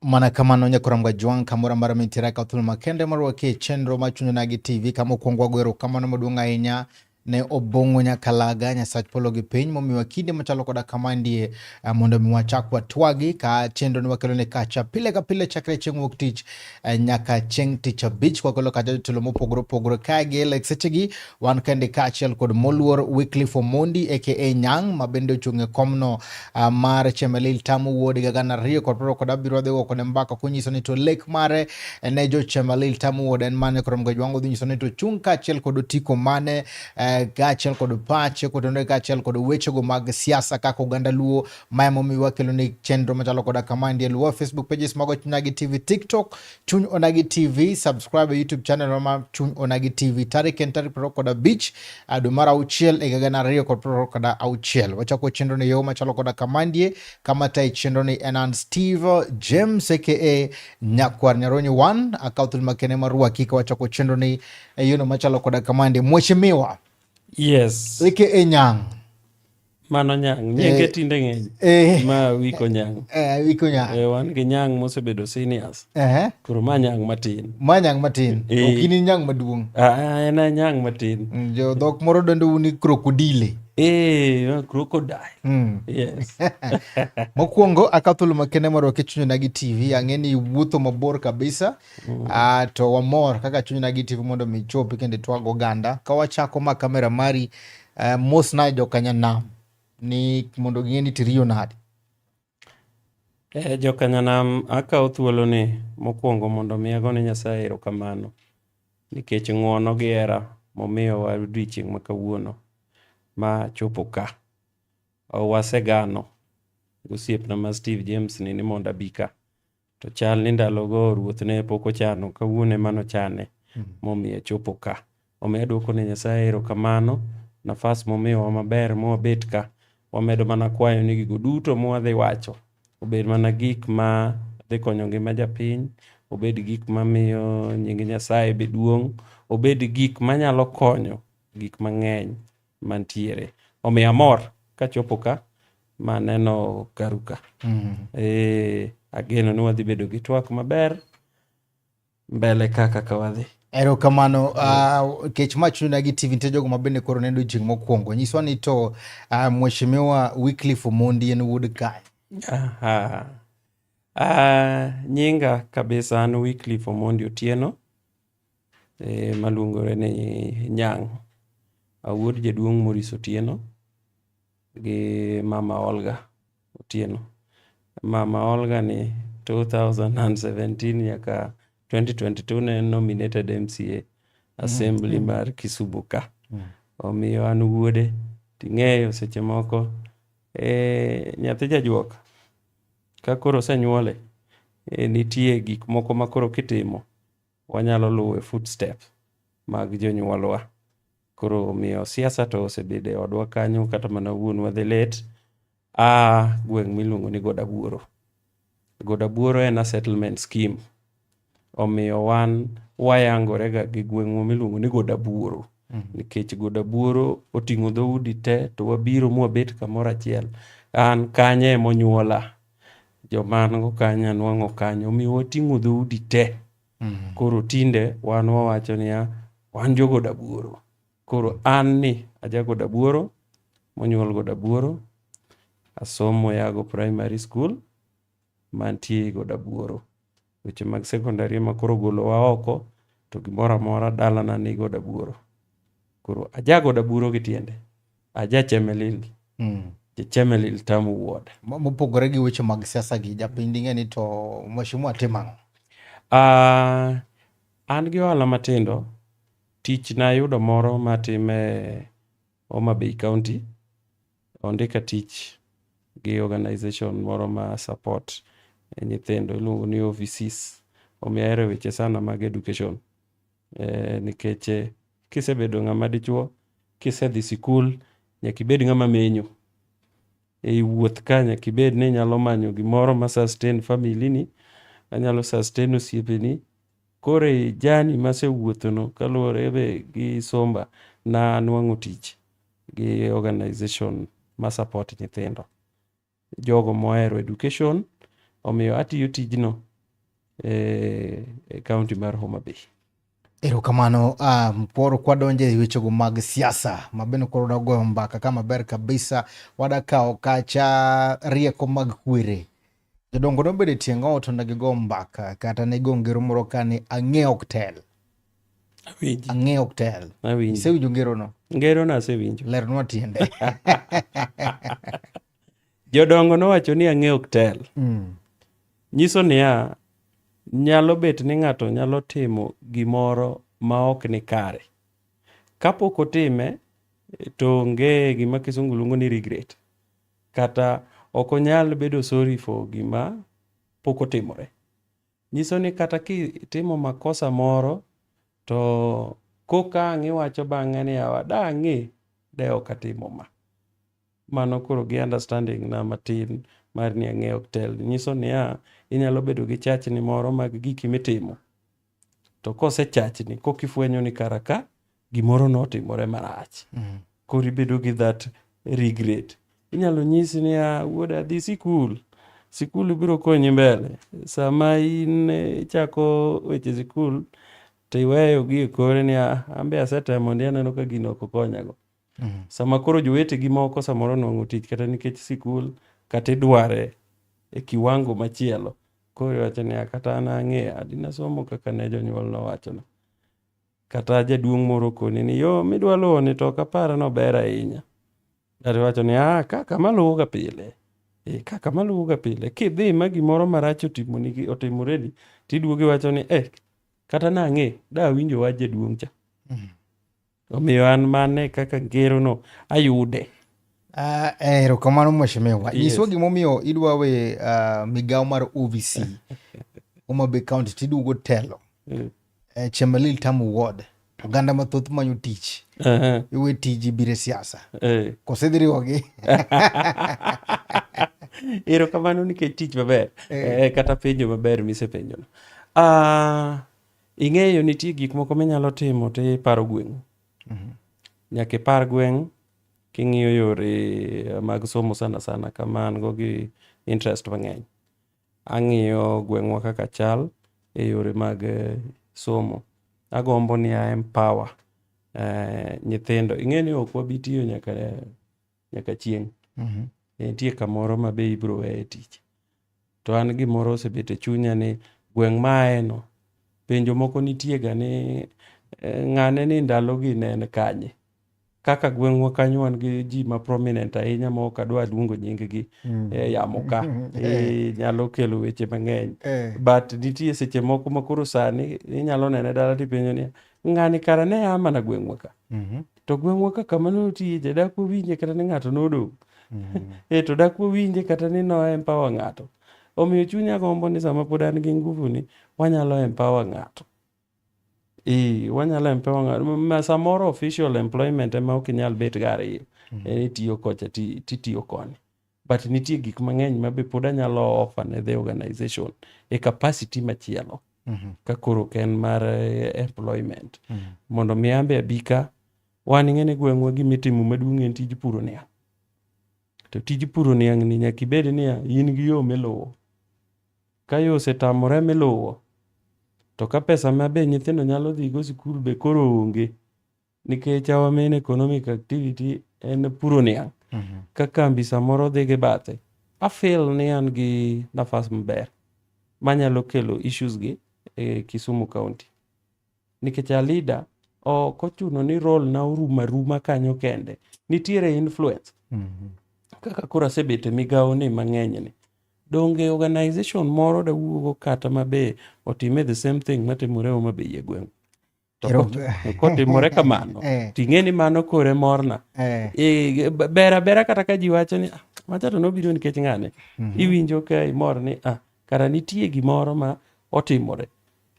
Mana kamano nyakoram Gajwang' kamoro amora mintiere ka thuolo makende marwaki e chenro mar Chuny Onagi TV kama okwongo wago erokamano maduong' ahinya ne Obong'o Nyakalaga Nyasach polo gi piny momiwa kinde machalo koda kamandie mondo mi wachak watwagi ka chenro ni wakelo ne kacha pile ka pile chakre chieng' wuok tich nyaka chieng' tich abich kwakelo kacha jotelo mopogore opogore kae gi Alex sechegi wan kende kaachiel kod moluor Wycliffe Omondi aka Nyang' ma bende ochung' e komno mar Chemelil Tamu Wuod higa 2027 wadhi go kode mbaka konyiso ni to lek mare ne jo Chemelil Tamu Wuod en mane koro Mgajwang' odhi nyiso ni to chung' kaachiel kod otiko mane kaachiel kod pache kotenore kaachiel kod wechego mag siasa kaka oganda Luo ma emomiyo wakelo ni chenro machalo koda kama ndie luwa Facebook pages mago Chuny Onagi TV, TikTok Chuny Onagi TV, subscribe e YouTube channel ma Chuny Onagi TV. Tarik en tarik 25 dwe mar auchiel higa 2026. Wachako chenro ni yo machalo koda kamandie kama tayi chenro ni en an Steve James aka Nyakwar Nyaronyi 1 akaw thuolo makende mar rwaki ka wachako chenro ni e yono machalo koda kamandie. Mheshimiwa Yes. aka Nyang'. Mano Nyang'. Nyinge tinde ng'eny. Ma Wiko Nyang'. Wiko Nyang'. Wan gi Nyang' mosebedo seniors. Koro ma Nyang' matin. Ma Nyang' matin. Ok in Nyang' maduong'. En a Nyang' matin. Jo dhok moro dendo ni krokodile. Crocodile. Yes. Mokwongo akaw thuolo makende mar rwaki e Chuny Onagi TV. Ang'e ni iwuotho mabor kabisa. To wamor kaka Chuny Onagi TV mondo mi ichopi kendo itwag oganda. Ka wachako ma kamera mari mos naye jokanyanam ni mondo ging'e ni tiriyo nade. Jokanyanam akawo thuoloni mokwongo mondo mi agone Nyasaye erokamano nikech ng'uono gi hera momiyowa odiochieng' ma kawuono ma chopo ka. Wasegano gosiepna ma Steve James ni mondo abi ka. To chal ni ndalogo ruoth ne pok ochano, kawuono ema nochane momiyo achopo ka. Omiyo aduoko ne Nyasaye erokamano, nafas momiyowa maber mwabet ka. Wamedo mana kwayo ni gigo duto mwadhi wacho obed mana gik ma dhi konyo ngima japiny, obed gik mamiyo nying Nyasaye be duong', obed gik manyalo konyo gik mang'eny mantiere. Omiyo amor kachopo ka maneno karu ka. Ageno ni wadhi bedo gi twak maber mbele ka kaka wadhi. Erokamano. Kech ma Chuny Onagi TV nitie jogo ma bende koro nendo chieng' mokwongo. Nyiswa ni to Mheshimiwa Wycliffe Omondi en wuod kae. Aha. Nyinga kabisa an Wycliffe Omondi Otieno, maluongore ni Nyang'. Awuod jaduong' Maurice Otieno gi mama Olga Otieno. Mama Olga ni 2017 nyaka 2022 ne en nominated MCA Assembly mar Kisumu ka. Omiyo an wuode. Ting'eyo seche moko nyathi jajuok ka koro osenyuole nitie gik moko ma koro kitimo wanyalo luwo e footstep mag jonyuolwa. Koro omiyo siasa to osebedo e odwa kanyo kata mana wuonwa the late a gweng' miluongo ni Godabuoro. Godabuoro en a settlement scheme. Omiyo wan wayangore ga gi gweng'wa miluongo ni Godabuoro. Nikech Godabuoro oting'o dhoudi te to wabiro mwabet kamoro achiel. An kanye emonyuola. Joma an go kanyo anwang'o kanyo. Omiyo wating'o dhoudi te. Koro tinde wan wawacho niya, wan jo Godabuoro. Koro an ni aja Godabuoro, monyuol Godabuoro, asomo Yago Primary School mantie Godabuoro. Weche mag secondary ema koro ogolowa oko, to gimoro amora dalana ni Godabuoro. Koro aja Godabuoro gi tiende. Aja Chemelil. Chemelil Tamu Ward. Mopogore gi weche mag siasa gi, japiny ding'e ni to Mheshimiwa timo ang'o? An gi ohala matindo. Tich nayudo moro matime Homa Bay County. Ondika tich gi organization moro ma support nyithindo iluongo ni OVCs. Omiyo ahero weche sana mag education. Nikech kisebedo ng'ama dichuo, kisedhi sikul, nyaka ibed ng'ama menyo. Ei wuoth ka nyaka ibed ni inyalo manyo gimoro ma sustain family ni, manyalo sustain osiepeni. Koro e journey masewuothono kaluwore be gi somba, nanwang'o tich gi organization ma support nyithindo. Jogo mohero education, omiyo atiyo tijno. e county mar Homa Bay. Erokamano. Koro kwadonjo e wechego mag siasa mabende koro dagoyo mbaka ka maber kabisa, wadakawo kacha rieko mag kwere. Jodongo nobedo e tieng' ot to ne gigo mbaka kata ne go ngero moro ka ni ang'e ok tel. Awinji. Ang'e ok tel. Awinji. Isewinjo ngerono? Ngerono asewinjo. Lernwa tiende. Jodongo nowacho ni ang'e ok tel. Nyiso niya, nyalo bet ni ng'ato nyalo timo gimoro ma ok ni kare. Kapok otime to onge gima kisungu luongo ni regret. Kata ok onyal bedo sorry for gima pok otimore. Nyiso ni kata kitimo makosa moro to koka ang' iwacho bang'e ni yawa dang'e de ok atimo ma. Mano koro gi understanding na matin mar ni ang'e ok tel. Nyiso niya, inyalo bedo gi chachni moro mag giki mitimo. To kosechachni kokifwenyo ni kara ka gimoro notimore marach. Koro ibedo gi that regret. Inyalo nyisi niya, wuoda dhi sikul. Sikul biro konyi mbele. Sama in ichako weche sikul tiweyo gi e kore ni ah, an be asetemo ndi aneno ka gino ok okonyago. Sama koro jowetegi moko samoro onwang'o tich kata nikech sikul kata idware e kiwango machielo. Koro iwacho niya kata an ang'e adi nasomo kaka ne jonyuol nowachona. Kata jaduong' moro okoni ni yo midwa luwo ni to ok apar ni ober ahinya. Kata iwacho ni ah ka kama aluwo ga pile. Ka kama aluwo ga pile. Kidhi ma gimoro marach otimoni otimoreni tiduogo iwacho ni eh kata nang'e dawinjo wach jaduong' cha. Omiyo an mane kaka ngerono ayude. Erokamano mheshimiwa. Yes. Nyiswa gimomiyo idwa we migawo mar OVC Homa Bay County tiduogo telo Chemelil Tamu Ward. Oganda mathoth manyo tich. Iwe tiji bire siasa. Kose idhi riwogi? Erokamano nikech tich maber. Kata penjo maber misepenjono. Ing'eyo nitie gik moko minyalo timo to iparo gweng'u. Nyaka ipar gweng' king'iyo yore mag somo sana sana kama an go gi interest mang'eny. Ang'iyo gweng'wa kaka chal e yore mag somo. Agombo ni a empower nyithindo. Ing'e ni ok wabi tiyo nyaka chieng'. Nitie kamoro ma be ibiro weye tich. To an gimoro osebet e chunya ni gweng' ma aye no, penjo moko nitie ga ni ng'ane ni ndalogi ne en kanye. Kaka gweng'wa kanyo wan gi ji ma prominent ahinya ma ok adwa luongo nying gi e yamo ka. Nyalo kelo weche mang'eny. But nitie seche moko ma koro sani inyalo nene dala tipenjo niya, ng'ani kara ne a mana gweng'wa ka. To gweng'wa ka kama notiye cha dak wawinje kata ni ng'ato nodong'. To dak wawinje kata ni no empower ng'ato. Omiyo chunya gombo ni sama pod an gi nguvu ni, wanyalo empower ng'ato. Wanyalo empower ng'ato. Ma samoro official employment ema ok inyal bet go ariyo. En itiyo kocha titiyo koni. But nitie gik mang'eny ma be pod anyalo offer ne the organization e capacity machielo. Ka koro ok en mar employment. Mondo mi an be abi ka, wan ing'e ni gweng'wa gimitimo maduong' en tij puro niang'. To tij puro niang' ni nyaka ibed niya, in gi yo miluwo. Ka yo osetamore miluwo, to ka pesa ma be nyithindo nyalo dhi go sikul be koro onge. Nikech our main economic activity en puro niang'. Ka kambi samoro dhi gi bathe, a feel ni an gi nafas maber manyalo kelo issues gi e Kisumu County. Nikech a leader ok ochuno ni role na orumo aruma kanyo kende. Nitiere influence. Kaka koro asebet e migawo ni mang'eny ni. Donge organization moro dawuogo kata ma be otime the same thing matimore Homa Bay e gweng'. To kotimore kamano, ting'e ni mano kore morna. Ber abera kata ka ji wacho ni, ah, macha to nobiro nikech ng'ane. Iwinjo ka imor ni, ah, kara nitie gimoro ma otimore.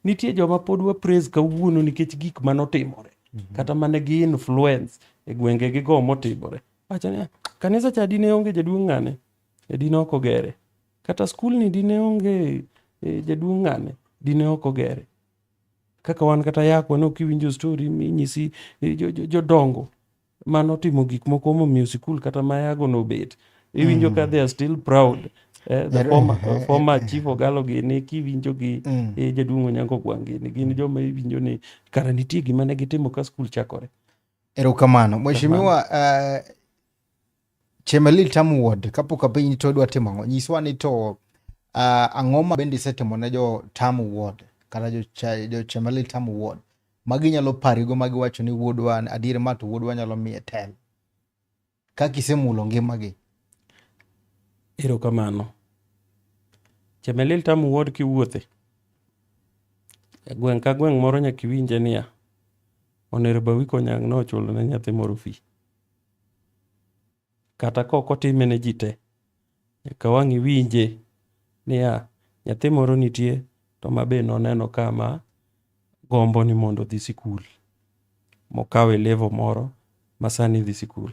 Nitie joma pod wa praise kawuono nikech gik manotimore. Kata mane gi influence e gwenge gi go motimore. Wacho ni, ah, kanisa cha dine onge jaduong' ng'ane, dine ok ogere. Kata skul ni dine onge jaduong' ng'ane, dine ok ogere. Kaka wan kata yakwa ne ok iwinjo story minyisi jodongo manotimo gik moko momiyo sikul kata mayago nobet. Iwinjo ka they are still proud. The former chief Ogalo gini kiwinjo gi jaduong' Onyango Ogwang' gini gin joma iwinjo ni kara nitie gima ne gitimo ka skul chakore. Erokamano. Mheshimiwa Chemelil Tamu Ward, kapok apenji to idwa timo ang'o, nyiswa ni to ang'o ma bende isetimo ne jo Tamu Ward kata jo Chemelil Tamu Ward ma ginyalo parigo ma giwacho ni wuodwa adier ma to wuodwa nyalo miye telo kaka isemulo ngimagi. Erokamano. Chemelil Tamu Ward kiwuothe e gweng' ka gweng' moro nyaka iwinje niya, Honorable Awiko Onyang' nochulo ne nyathi moro fee. Kata kok otime ne ji te, nyaka wang' iwinje niya, nyathi moro nitie to ma be noneno ka ma gombo ni mondo odhi sikul. Mokawe level moro ma sani dhi sikul.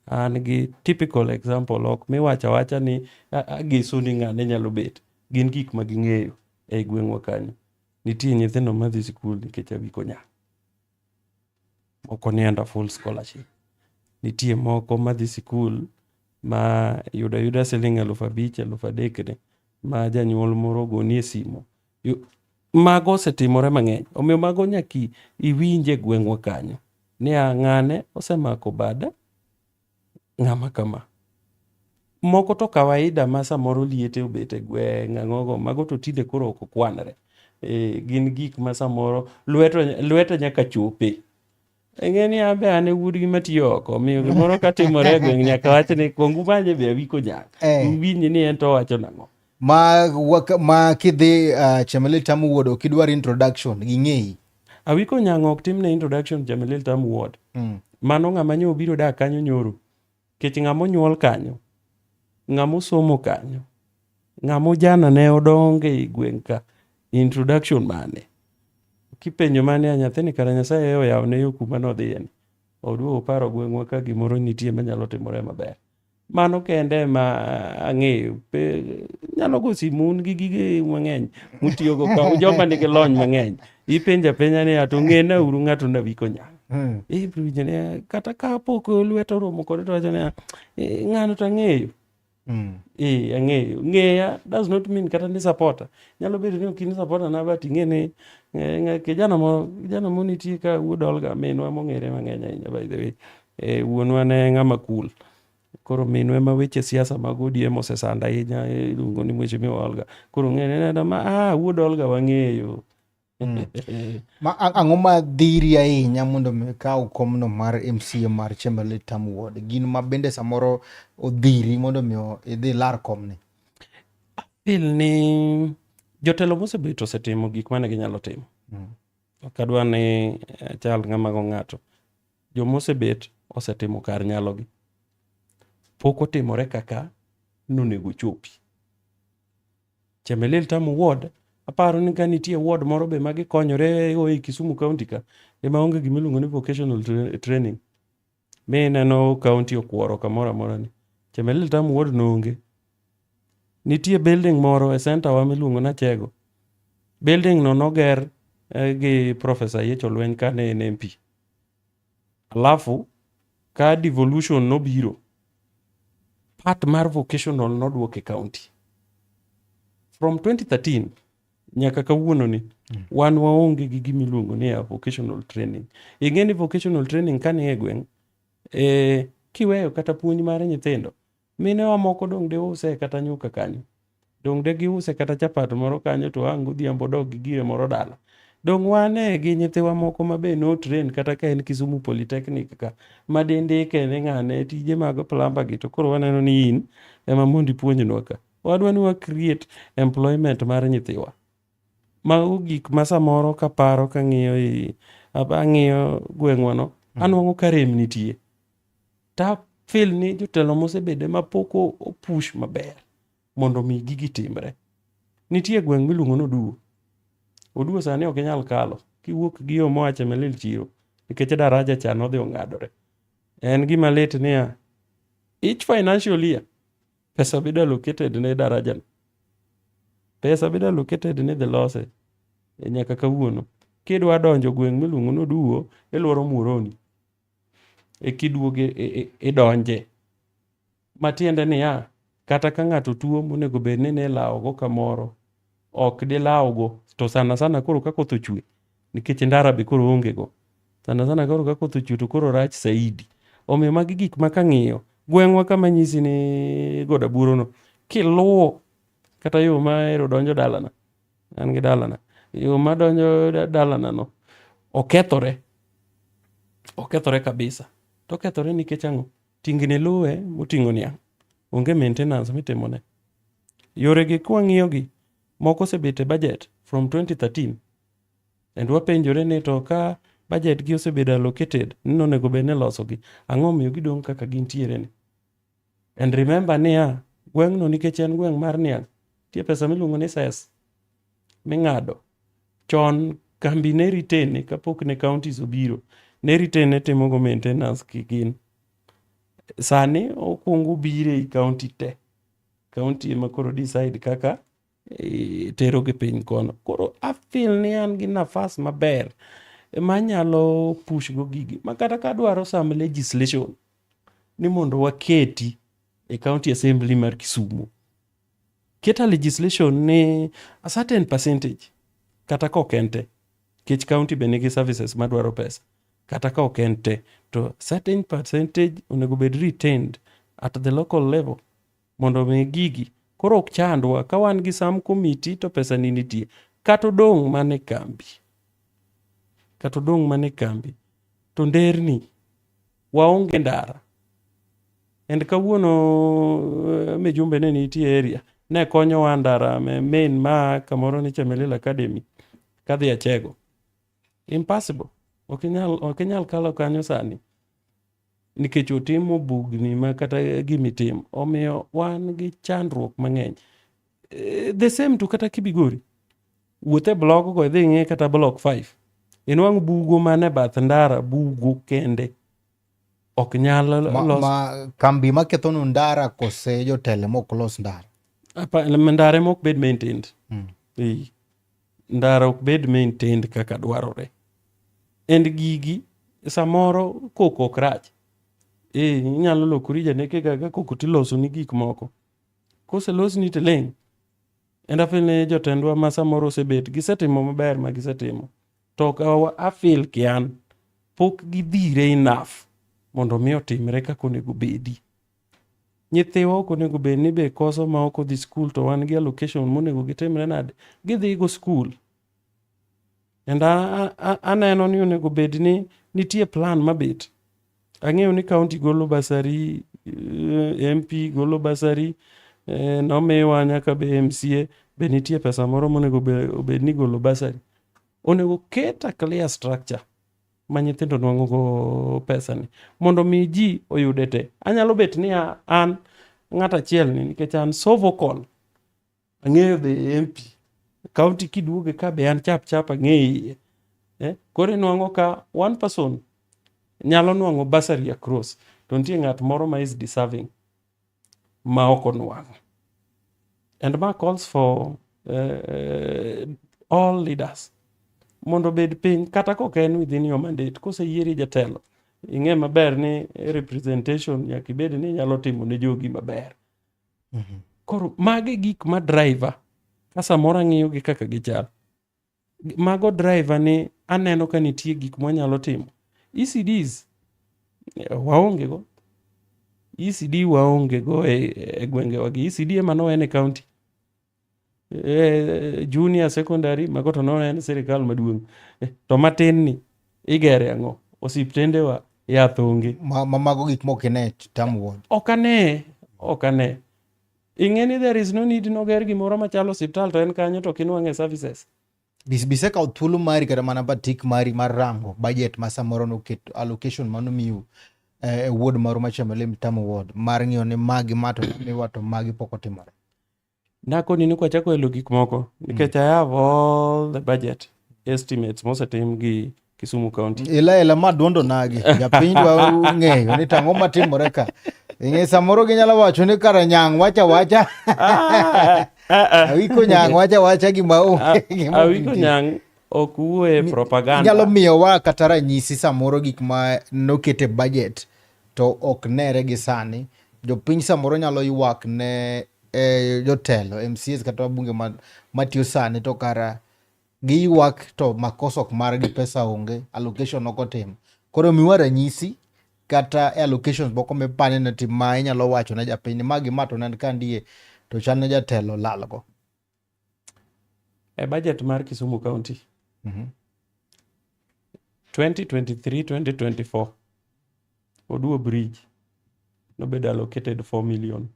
An gi typical example ok miwacho awacha ni ageso ni ng'ane nyalo bet. Gin gik ma ging'eyo ei gweng'wa kanyo. Nitie nyithindo madhi sikul nikech Awiko Onyang'. Moko ni under full scholarship. Nitie moko madhi sikul ma yudo ayuda siling 5,000 3,000 ni ma janyuol moro ogoni e simu. Mago osetimore mang'eny. Omiyo mago nyaka iwinje e gweng'wa kanyo. Niya ng'ane osemako bada ng'ama kama. Moko to kawaida ma samoro liete obet e gweng' ang'ogo mago to tinde koro ok okwanre. Gin gik ma samoro lwete nyaka chope. Ing'e ni an be an e wuodgi matiyo oko, omiyo gimoro katimore e gweng' nyaka wach ni kuong umanye be Awiko Onyang'. Uwinj ni en to owacho nang'o. Ma kidhi Chemelil Tamu Ward ok idwar introduction ging'eyi. Awiko Onyang' ok timne introduction Chemelil Tamu Ward. Mano ng'ama nyo obiro dak kanyo nyoro. Nikech ng'ama onyuol kanyo, ng'ama osomo kanyo, ng'ama ojana ne odonge e gweng' ka, introduction mane? Kipenjo mane nyathini kara Nyasaye oyawne yo kuma nodhiye ni. Oduogo oparo gweng'wa ka gimoro nitie manyalo timore maber. Mano kende ema ang'eyo. Nyalo go simu un gi gige mang'eny mutiyogo ka un joma nigi lony mang'eny. Ipenjo apenja niya to ng'ena uru ng'ato ni Awiko Onyang'. Ibiro winjo niya kata ka pok lwete oromo kode to wacho niya ng'ano to ang'eyo. Ang'eyo. Ng'eya does not mean kata ni supporter. Nyalo bedo ni ok in supporter na but ing'e ni kijana moro nitie ka wuod Olga minwa mong'ere mang'eny ahinya by the way. Wuonwa ne ng'ama cool. Koro minwa ema weche siasa mag ODM osesando ahinya iluongo ni Mheshimiwa Olga. Koro ng'e ni ma wuod Olga wang'eyo. Ma ang'o ma dhiri ahinya mondo mi ikaw komno mar MCA mar Chemelil Tamu Ward? Gin ma bende samoro odhiri mondo mi idhi lar komni. Feel ni jotelo mosebet osetimo gik mane ginyalo timo. Ok adwa ni achal ng'ama go ng'ato. Joma osebet osetimo kar nyalogi. Pok otimore kaka nonego chopi. Chemelil Tamu Ward, aparo ni ka nitie ward moro be ma gikonyore go e Kisumu County ka, ema onge gima iluongo ni vocational training. Mi ineno county okuoro kamoro amora ni. Chemelil Tamu Ward noonge. Nitie building moro e center wa miluongo ni Achego. Building no noger gi Professor Yiech Olweny kane en MP. Alafu ka devolution nobiro, part mar vocational noduok e county. From 2013 nyaka kawuono ni wan waonge gi gima iluongo ni vocational training. Ing'e ni vocational training ka ni e gweng', kiweyo kata puonj mar nyithindo, minewa moko dong' de use kata nyuka kanyo. Dong' de giuse kata chapat moro kanyo to ang' godhiambo dog gi gire moro dala. Dong' wane gi nyithiwa moko ma be no train kata ka en Kisumu Polytechnic ka, ma dindike ni ng'ane tije mag plumber gi to koro waneno ni in ema mondo ipuonjnwa ka. Wadwa ni wa create employment mar nyithiwa. Mago gik ma samoro kaparo kang'iyo ang'iyo gweng'wa no, anwang'o ka rem nitie. Ta feel ni jotelo mosebede ma pok o push maber mondo mi gigi timre. Nitie gweng' miluongo ni Oduwo. Oduwo sani ok inyal kalo kiwuok gi yo moa Chemelil chiro nikech daraja cha nodhi ong'adore. En gima lit niya, each financial year pesa bedo allocated ne daraja no. Pesa bedo allocated ni dhi lose nyaka kawuono. Kidwa donjo gweng' miluongo ni Oduwo, iluoro Muhoroni. Ekiduogo idonje. Matiende niya, Kata ka ng'ato tuo monego bed ni ne ilawogo kamoro, ok dilawgo. To sana sana koro ka koth ochwe, nikech ndara be koro onge go. Sana sana koro ka koth ochwe to koro rach saidi. Omiyo magi gik ma kang'iyo, gweng'wa kama anyisi ni Godabuoro no, kiluwo kata yo ma ero donjo dalana, an gi dalana, yo madonjo dalana no, okethore. Okethore kabisa. To okethore nikech ang'o? Tingni luwe moting'o niang'. Onge maintenance mitimone. Yoregi kwang'iyogi, moko osebet e budget from 2013. And wapenjore ni to ka budget gi osebedo allocated ni nonego bed ni ilosogi, ang'o omiyo gidong' kaka gintiere ni? And remember niya, gweng'no nikech en gweng' mar niang', nitie pesa miluongo ni cess ming'ado. Chon kambi ne retain kapok ne counties obiro, ne retain ne timogo maintenance gin. Sani okwongo obiro ei county te. County ema koro decide kaka tero gi piny kono. Koro a feel ni an gi nafas maber manyalo push go gigi. Ma kata kadwaro some legislation ni mondo waketi e county assembly mar Kisumu. Keta legislation ni a certain percentage kata ka ok en te. Nikech county be nigi services madwaro pesa. Kata ka ok en te, to certain percentage onego bed retained at the local level mondo mi gigi koro ok chandwa ka wan gi some committee to pesa ni nitie. Kata odong' mana e kambi. Kata odong' mana e kambi. To nderni, waonge ndara. And kawuono mijumbe ne nitie area, ne konyowa ndara main ma kamoro ni Chemelil Academy kadhi Achego. Impossible. Ok inyal kalo kanyo sani. Nikech otimo bugni ma kata gimitimo. Omiyo wan gi chandruok mang'eny. The same to kata Kibigori. Wuoth e block go idhi ing'i kata block 5. Inwang' bugo man e bath ndara, bugo kende. Ok nyal los. Ma kambi makethonu ndara kose jotelo mok los ndara? Ndara ema ok bed maintained. Ndara ok bed maintained kaka dwarore. And gigi samoro koko ok rach. Inyalo lokori janeke kaka koko tiloso ni gik moko. Koselosni to iling'. And I feel ni jotendwa ma samoro osebet gisetimo maber ma gisetimo. To ok a feel kian pok gidhire enough mondo mi otimre kaka onego bedi. Nyithiwa ok onego bed ni be koso ma ok odhi skul to wan gi allocation monego gitimre nade? Gidhi go skul. And aneno ni onego bed ni nitie plan mabet. Ang'eyo ni county golo bursary, MP golo bursary, nomiwa nyaka be MCA be nitie pesa moro monego obed ni golo bursary. Onego ket a clear structure ma nyithindo nwang'o go pesa ni mondo mi ji oyude te. Anyalo bet ni an ng'at achiel ni nikech an so vocal. Ang'eyo the MP. County kiduoge ka be an chap chap ang'eyo iye. Koro inwang'o ka one person nyalo nwang'o bursary across to nitie ng'at moro ma is deserving ma ok onwang'o. And ma calls for all leaders mondo obed piny kata kok en within your mandate. Koseyieri jatelo, ing'e maber ni representation nyaka ibed ni inyalo timo ne jogi maber. Koro magi gik ma driver ka samoro ang'iyo gi kaka gichal. Mago driver ni aneno ka nitie gik mwanyalo timo. ECDs waonge go. ECD waonge go e gwengewa gi. ECD ema nowen e county. Junior secondary mago to nowen sirikal maduong'. To matin ni igere ang'o? Osiptende wa yath onge. Ma mago gik mok ine Tamu Ward. Ok ane, ok ane. Ing'e ni there is no need noger gimoro machalo osiptal to en kanyo to ok inwang'e services. Bisekawo thuolo mari kata mana batik mari mar rango budget ma samoro noket allocation manomiu e ward maru ma Chemelil Tamu Ward mar ng'iyo ni magi ma to nomiwa to magi pok otimore. Nakoni ni kwachako elo gik moko nikech I have all the budget estimates mosetim gi Kisumu County. Ila ila ma duondo nagi. Japiny dwa ng'eyo ni tang'o matimore ka. Ing'e samoro ginyalo wacho ni kara nyang' wacha wacha. Awiko nyang' wacha wacha gima onge. Gima Awiko nyang' ok wuo e propaganda. Inyalo miyowa kata ranyisi samoro gik ma nokete budget to ok nere gi sani. Jopiny samoro nyalo ywak ne jotelo, MCAs kata wabunge matiyo sani to kara giywak to makosa ok margi, pesa onge, allocation ok otim. Koro miwa ranyisi kata e allocations moko mipani ni tim ma inyalo wacho ne japiny ni ma gi ma to ne ka ndie to chal ne jatelo lalgo. E budget mar Kisumu County 2023-2024 Oduo Bridge nobedo allocated 4 million.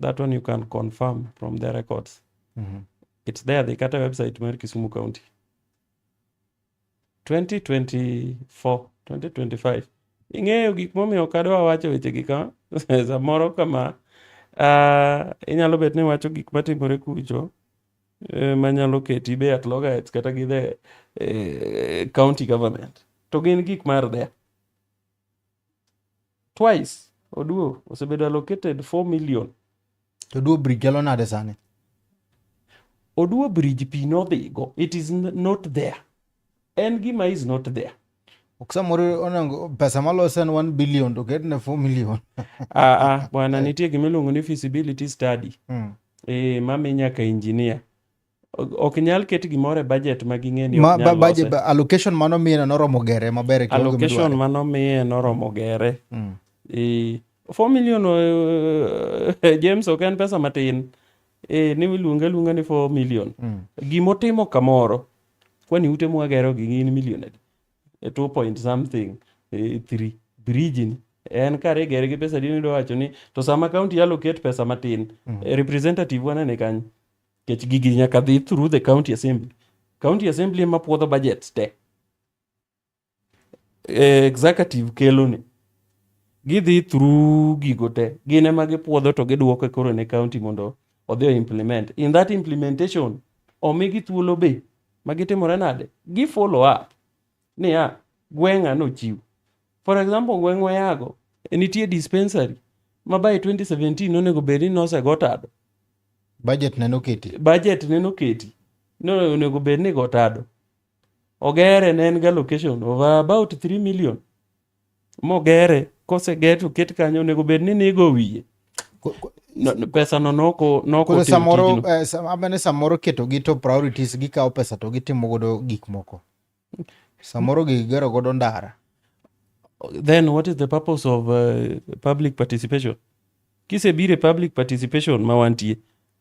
That one you can confirm from the records. It's there, dhi kata website mar Kisumu County. 2024, 2025. Ing'eyo gik momiyo ok adwa wacho wechegi ka samoro kama inyalo bet ni wacho gik matimore kucho manyalo keti be at loggerheads kata gi the county government. To gin gik mar there. Twice Oduo osebedo allocated 4 million. To Oduo Bridge chalo nade sani? Oduo Bridge pi nodhigo. It is not there. En gima is not there. Ok samoro onego pesa malose en 1 billion to ketne 4 million. Bwana nitie gima iluongo ni feasibility study. Mami nyaka engineer. Ok nyal ket gimoro e budget ma ging'e ni ok nyal lose. Allocation mano miye noromo gere maber e kiwango Allocation midware. mano miye noromo gere. 4 million James ok en pesa matin. Ni iluonge aluonga ni 4 million. Gimotimo kamoro, kwani ute mwagero gi gin million adi? 2 point something, 3. Bridge ni en kare igere gi pesa adi nidwa wacho ni to sama county allocate pesa matin, representative wanene kanyo. Nikech gigi nyaka dhi through the county assembly. County assembly ema puodho budgets te. Executive kelo ni. Gidhi through gigo te. Gin ema gipuodho to giduoke koro ne county mondo odhi o implement. In that implementation, omigi thuolo be ma gitimore nade? Gi follow up. Niya, gweng'a nochiw. For example, gweng'wa Yago, nitie dispensary ma by 2017 onego bed ni nosego tado. Budget ne noketi. Budget ne noketi. No onego bed ni go tado. Ogere ne en ga location of about 3 million. Mogere, koseger to ket kanyo onego bed ni nigo wiye. No, no, pesa no noko Koro timo samoro, tijno. Amene samoro keto gi to priorities gikawo pesa to gitimo godo gik moko. Samoro gigero godo ndara. Then what is the purpose of public participation? Kisebiro e public participation ma wantie,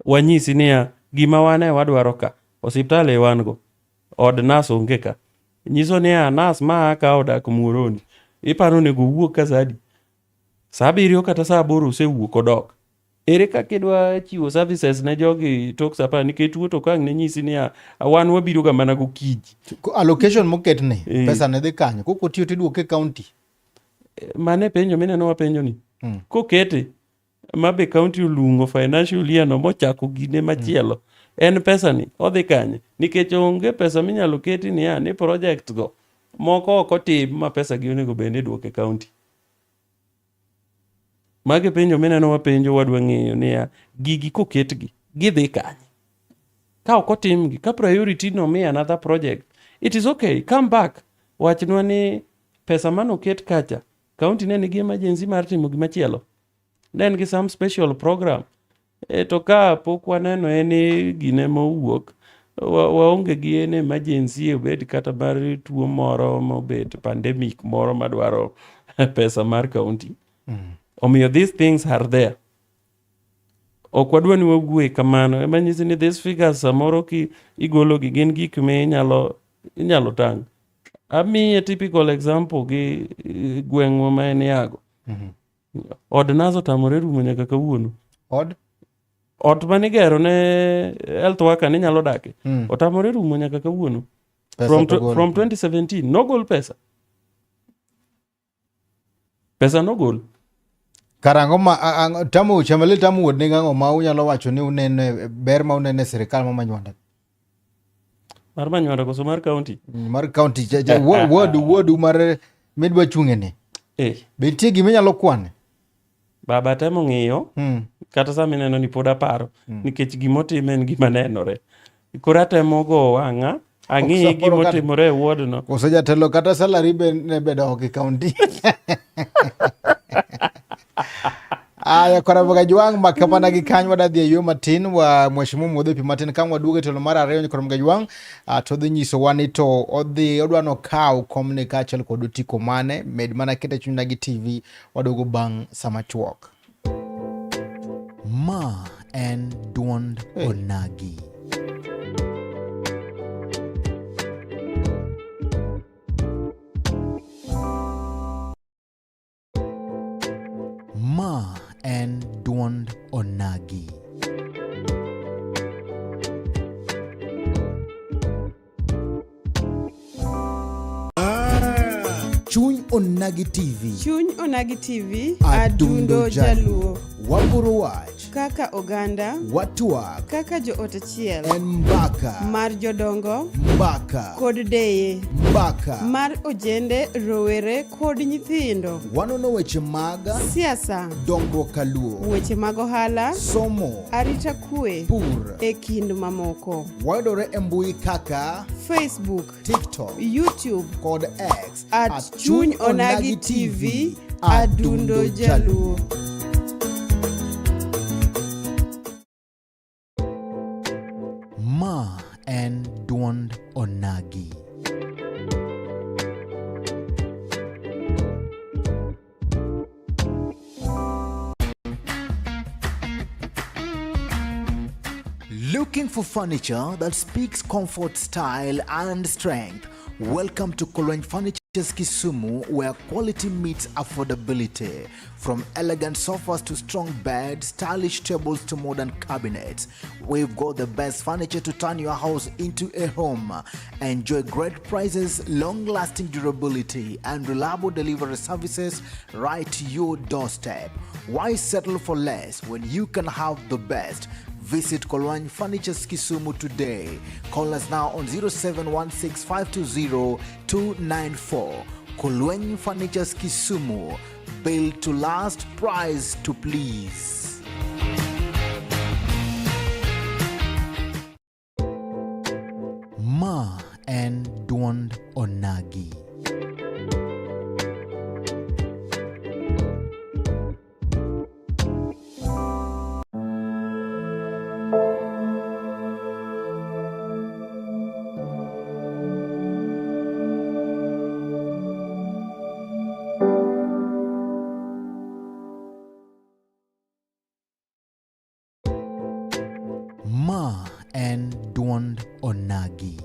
wanyisi niya, gima wane wadwaro ka, osiptal e wan go, od nas onge ka. Nyiso niya, nas ma ka odak Muhoroni, iparo onego owuog ka saa adi? Saa 7 kata saa 8 osewuok odok. Ere kaka idwa chiwo services ne jogi tok saa 10 nikech tuo to ka ang' ne nyisi niya, wan wabiro ga mana gokinyi. Allocation moket ni, pesa ne dhi kanyo, kok otiyo tiduoke e county. Mano e penjo mineno wapenjo ni. Kokete, ma be county olung'o financial year no mochako gine machielo. En pesa ni, odhi kanye? Nikech onge pesa minyalo keti niya, ni project go, moko ok otim ma pesa gi onego bed ni iduoko e county. Magi penjo mineno wapenjo wadwa ng'eyo niya, gigi koketgi, gidhi kanye? Ka ok otimgi, ka priority no mi another project, it is okay, come back. Wachnwa ni pesa manoket kacha, county ne nigi emergency mar timo gimachielo. Ne en gi some special program. To ka pok waneno en gine mowuok, waonge gi en emergency obed kata mar tuo moro mobet pandemic moro madwaro pesa mar county. Omiyo these things are there. Ok wadwa ni wawuoye kamano. Ema nyisi ni these figures samoro ki igologi gin gik mi inyalo tang'. Amiye typical example gi gweng'wa ma en Yago. Od nas otamore rumo nyaka kawuono. Od? Ot manigero ne health worker ni nyalo dake. Otamore rumo nyaka kawuono. Pesa From to gol. 2017 nogol pesa. Pesa nogol. Karang'o ma tamu chamale tamu wuod ni ng'ang'o ma unyalo wacho ni unene ber ma unene e sirikal ma Manywanda? Mar Manywanda koso mar county? Mar county, ward mar midwa chung'e ni. Be nitie gima inyalo kwane? Baba temo ng'iyo, kata sama ineno ni pod aparo, nikech gimotimo en gima nenore. Koro atemo go wang'a, ang'i Ok samoro gima otimore e ward no. Koso jatelo kata salary be ne bedo ok e county. Aya kora Jwang' makamana gi kanyo wadadhi e yo matin wa mheshimiwa modho pi matin ka waduogo e telo mar ariyo nyikoro Jwang' to odhi nyisowa ni to odhi odwa nokaw komni kaachiel kod otiko mane med mana kete chuny gi TV waduogo bang' sama chuok. Ma en duond Onagi. Ma en duond Onagi. Chuny Onagi TV. Chuny Onagi TV, Adundo Adundo Jaluo. Waboro wach. Kaka oganda, Watwak. Kaka joot achiel, En mbaka. Mar jodongo, Mbaka. Kod deye, Mbaka. Mar ojende, rowere kod nyithindo. Wanono weche mag siasa, dongruok kaluo, weche mag ohala, somo, arita kwe, pur, e kind mamoko. Wayudore e mbui kaka Facebook, TikTok, YouTube kod X at Chuny Onagi TV, Adundo Jaluo. Ma en duond Onagi. Looking for furniture that speaks comfort, style, and strength? Welcome to Kolweny Furniture Kisumu, where quality meets affordability. From elegant sofas to strong beds, stylish tables to modern cabinets, we've got the best furniture to turn your house into a home. Enjoy great prices, long-lasting durability, and reliable delivery services right to your doorstep. Why settle for less when you can have the best? Visit Kolwany Furnitures Kisumu today. Call us now on 0716520294. Kolwany Furnitures Kisumu. Built to last, price to please. Ma en duond Onagi. Ma en duond Onagi.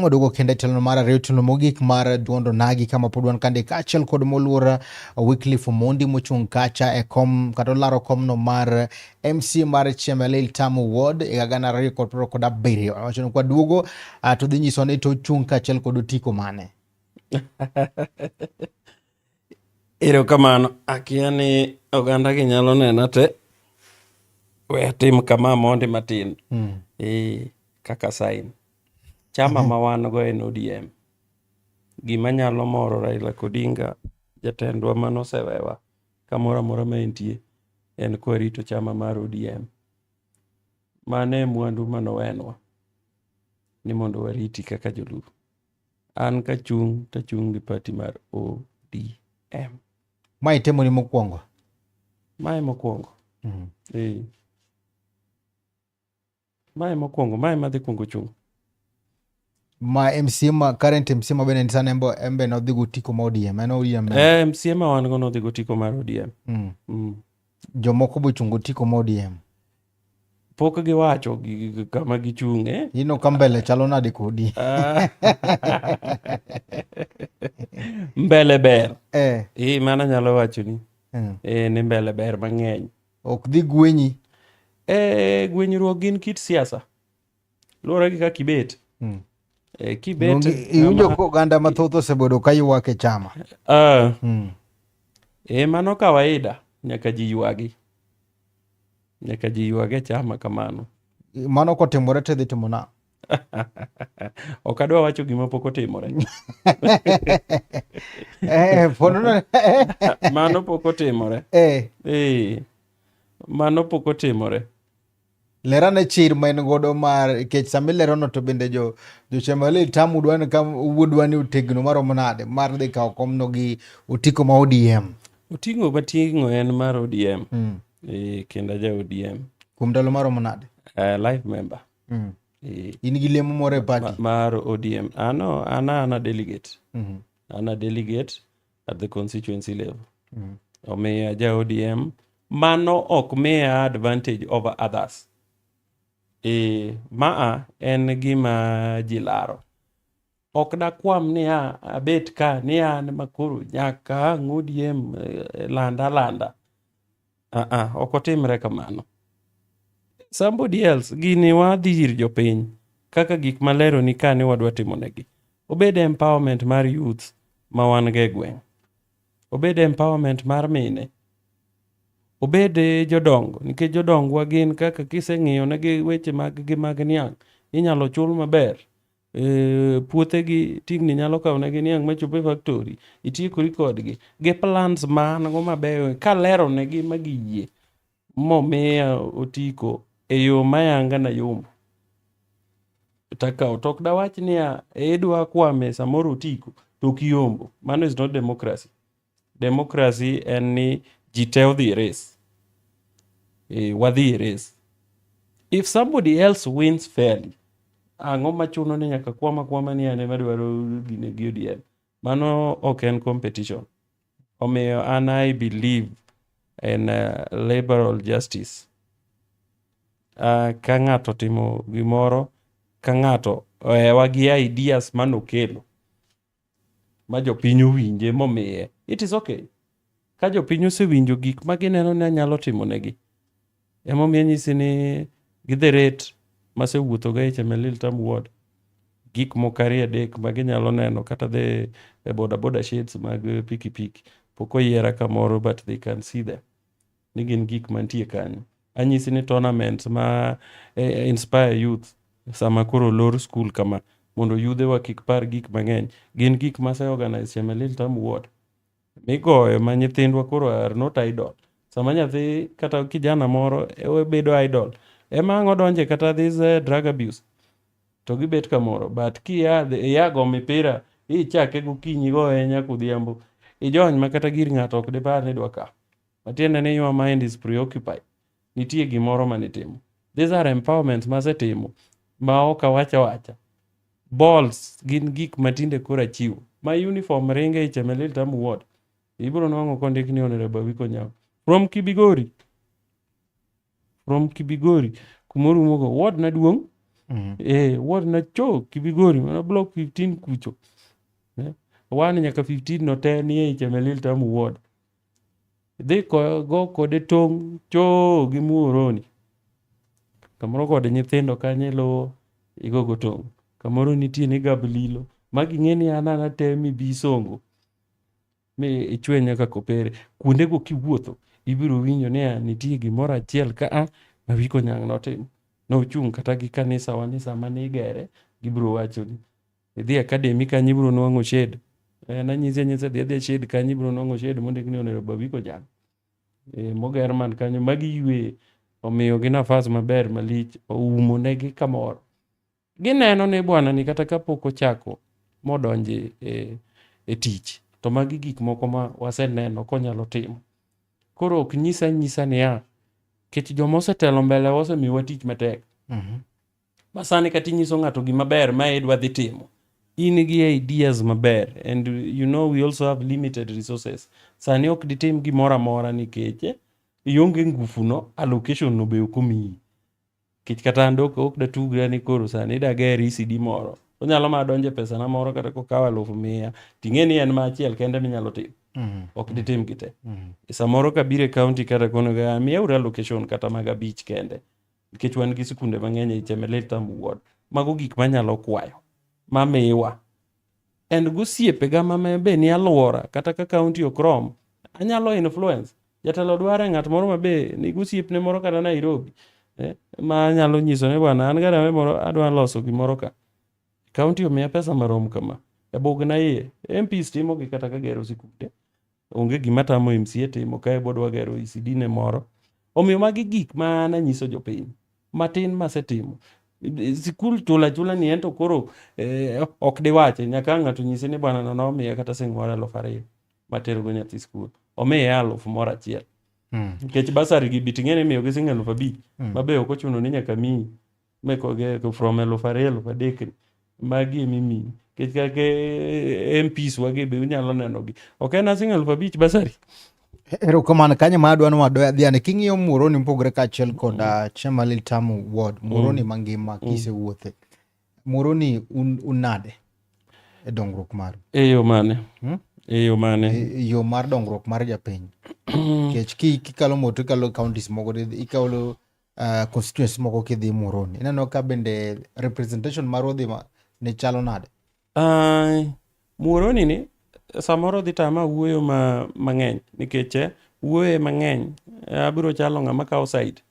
Waduogo kendo e tielo mar ariyo tielo mogik mar duond Onagi kama pod wan kande kaachiel kod moluor Wycliffe Omondi mochung' kacha e kom kata olaro komno mar MC mar Chemelil Tamu Ward higa 2027. Wacho ni kwaduogo to dhi nyiso ni to ochung' kaachiel kod otiko mane. Erokamano. Akia ni oganda gi nyalo nena te. We atim kama mondi matin. Kaka sign. Chama ma wan go en ODM. Gima nyalo moro Raila Odinga, jatendwa manosewewa kamoro amora ma entie, en kwarito chama mar ODM. Mano e mwandu manowenwa ni mondo wariti kaka joluo. An kachung' tachung' gi party mar ODM. Mae temoni mokwongo? Mae mokwongo. Mae mokwongo, mae madhi kwongo chung'. Ma MCA ma current MCA ma bende sani embe embe nodhi gotiko ma ODM en ODM member. Eh, MCA ma wan go nodhi gotiko mar ODM. Jomoko bochungo otiko ma ODM. Pok giwacho kama gichung'e. Ino ka mbele chalo nade kodi? Ah. Mbele ber. Eh. Eh, mano anyalo wachoni. Eh, ni mbele ber mang'eny. Ok dhi gwenyi. Eh, gwenyruok gin kit siasa. Luwore gi kaka ibet. Eh, kibet Iwinjo ka oganda mathoth osebedo ka ywak e chama. Ah. Eh, mano kawaida, nyaka ji ywagi. Nyaka ji ywag e chama kamano. Mano kotimore to idhi timo nang'o? Ok adwa wacho gima pok otimore. Eh, pod Mano pok otimore. Eh. Mano pok otimore. Lerane chir ma en godo mar nikech sama ilerono to bende jo Chemelil tamu dwa ni ka wuodwa ni otegno maromo nade mar dhi kawo komno gi otiko ma ODM. Oting'o mating'o en mar ODM. Eh, kendo aja ODM. Kuom ndalo maromo nade? Life member. In gi lemo moro e party? Mar ODM. Ano, an an a delegate. An a delegate at the constituency level. Omiyo aja ODM. Mano ok miya advantage over others. Maa en gima ji laro. Ok dakwam niya abet ka ni an makoro nyaka ang' ODM landa landa. Ok otimre kamano. Somebody else, gini wadhi ir jopiny kaka gik malero ni ka ni wadwa timo negi. Obed empowerment mar youth ma wan go e gweng'. Obed empowerment mar mine. Obed jodongo, nikech jodongwa gin kaka kiseng'iyo negi weche mag gi mag niang', inyalo chul maber. Puothegi tingni nyalo kawo negi niang' machop e factory, itiekori kodgi. Gi plans ma an go mabeyo, kalero negi ma giyie, momiya otiko e yo mayanga na yombo. Takawo, to ok dawach niya, idwa kwame samoro otiko, to ok iyombo. Mano is not democracy. Democracy en ni ji te odhi e race. Wadhi e race. If somebody else wins fairly, ang'o machuno ni nyaka kwama kwama ni an ema adwaro gine gi ODM? Mano ok en competition. Omiyo an I believe in liberal justice. Ka ng'ato otimo gimoro, ka ng'ato ohewa gi ideas manokelo, ma jopiny owinje momiye, it is okay. Ka jopiny osewinjo gik ma gineno ni anyalo timo negi, emomiyo anyisi ni gi the rate masewuotho go e Chemelil Tamu Ward, gik moko ariyo adek ma ginyalo neno kata the boda boda shades mag pikipiki pok oyiera kamoro but they can see them ni gin gik mantie kanyo. Anyisi ni tournaments ma inspire youth sama koro olor school kama mondo yudhewa kik par gik mang'eny gin gik mase organize Chemelil Tamu Ward migoyo ma nyithindwa koro are not idle. Sama nyathi kata kijana moro bedo idle ema ang' odonje kata this drug abuse to gibet kamoro but kia iya go mipira ichake gokinyi goye nyaka odhiambo ijony ma kata gir ng'ato ok dipar ni idwa kawo. Matiende ni your mind is preoccupied. Nitie gimoro manitimo. These are empowerments masetimo ma ok awach awacha. Balls gin gik matinde koro achiwo. Ma uniform ringe e Chemelil Tamu Ward. Ibiro nwang'o kondik ni Honorable Awiko Nyau. From Kibigori. From Kibigori. Kumorumogo. Ward na duong'. Eh, ward na cho Kibigori. Mana block 15 kucho. 1 nyaka 15 no te ni e Chemelil Tamu Ward. Dhi go kode tong' cho gi muoroni. Kamoro kod nyithindo kanyo iluwo igogo tong'. Kamoro nitie ni Gablilo. Magi ing'e ni an an atemi bi songo. Mi ichwe nyaka kopere. Kuondego kiwuotho, ibiro winjo ni nitie gimoro achiel ka a ma Awiko Nyang' notimo. Nochung' kata gi kanisa wa ni sama nigere, gibiro wachoni. Idhi academy kanyo ibiro nwang'o shed. Nanyisi anyisa dhi adhiya shed kanyo ibiro nwang'o shed mondik ni Honorable Awiko Nyang'. Moger man kanyo magi ywe omiyogi nafas maber malich oumo negi kamoro. Gineno ni bwana ni kata kapok ochako modonje e tich to magi gik moko ma waseneno konyalo timo. Koro ok nyisa nyisa niya, kech joma osetelo mbele osemiyowa tich matek. Ma sani kata inyiso ng'ato gima ber ma idwa dhi timo, in gi ideas maber and you know we also have limited resources. Sani ok ditim gimoro amora nikech ionge ngufu no, allocation no be ok omiyi. Nikech kata an dok ok datugra ni koro sani dager ECD moro. Onyalo mana donjo e pesana moro kata kokawo 100,000 ting'e ni en ma achiel kende minyalo timo. Ok ditim gi te. Samoro kabiro e county kata kono ga miyauru allocation kata mag 5 kende. Nikech wan gi sikunde mang'eny e Chemelil Tamu Ward. Mago gik manyalo kwayo mamiwa. And gosiepega ma be ni alwora kata ka county ok rom, anyalo influence. Jatelo dware ng'at moro ma be nigi osiepne moro kata Nairobi ma anyalo nyiso ni bwana an garawe moro adwa loso gimoro ka. County omiya pesa marom kama. E bugna iye. MPs timo gi kata ka gero sikunde. Onge gima tamo MCA timo kae bodwa gero ECD ne moro. Omiyo magi gik ma an anyiso jopiny. Matin masetimo. Sikul chula chula ni ento koro ok diwache. Nyaka ng'ato nyisi ni bwana no nomiya kata siling moro 2,000 matergo nyathi skul. Omiye 1,000. Nikech basari gi bi ting'e ni imiyo gi siling 5,000. Ma be ok ochuno ni nyaka miyi. Mekoge from 2,000 3,000 ni. Magi emimiyi. Nikech kaka MPs wagi be unyalo neno gi. Ok en siling 5,000 basari. Erokamano kanyo ma adwa ni wadoya dhiane king'iyo Muhoroni mopogore kaachiel kod Chemelil Tamu Ward, Muhoroni mangima kisewuothe. Muhoroni un nade e dongruok maru? E yo mane? E yo mane? E yo mar dongruok mar japiny. Nikech kikalo moto ikalo counties moko ikalo constituencies moko kidhi Muhoroni. Ineno ka bende representation marwa dhi ne chalo nade? Muhoroni ni samoro dhi tama wuoyo mang'eny nikech wuoye mang'eny abiro chalo ng'ama kawo side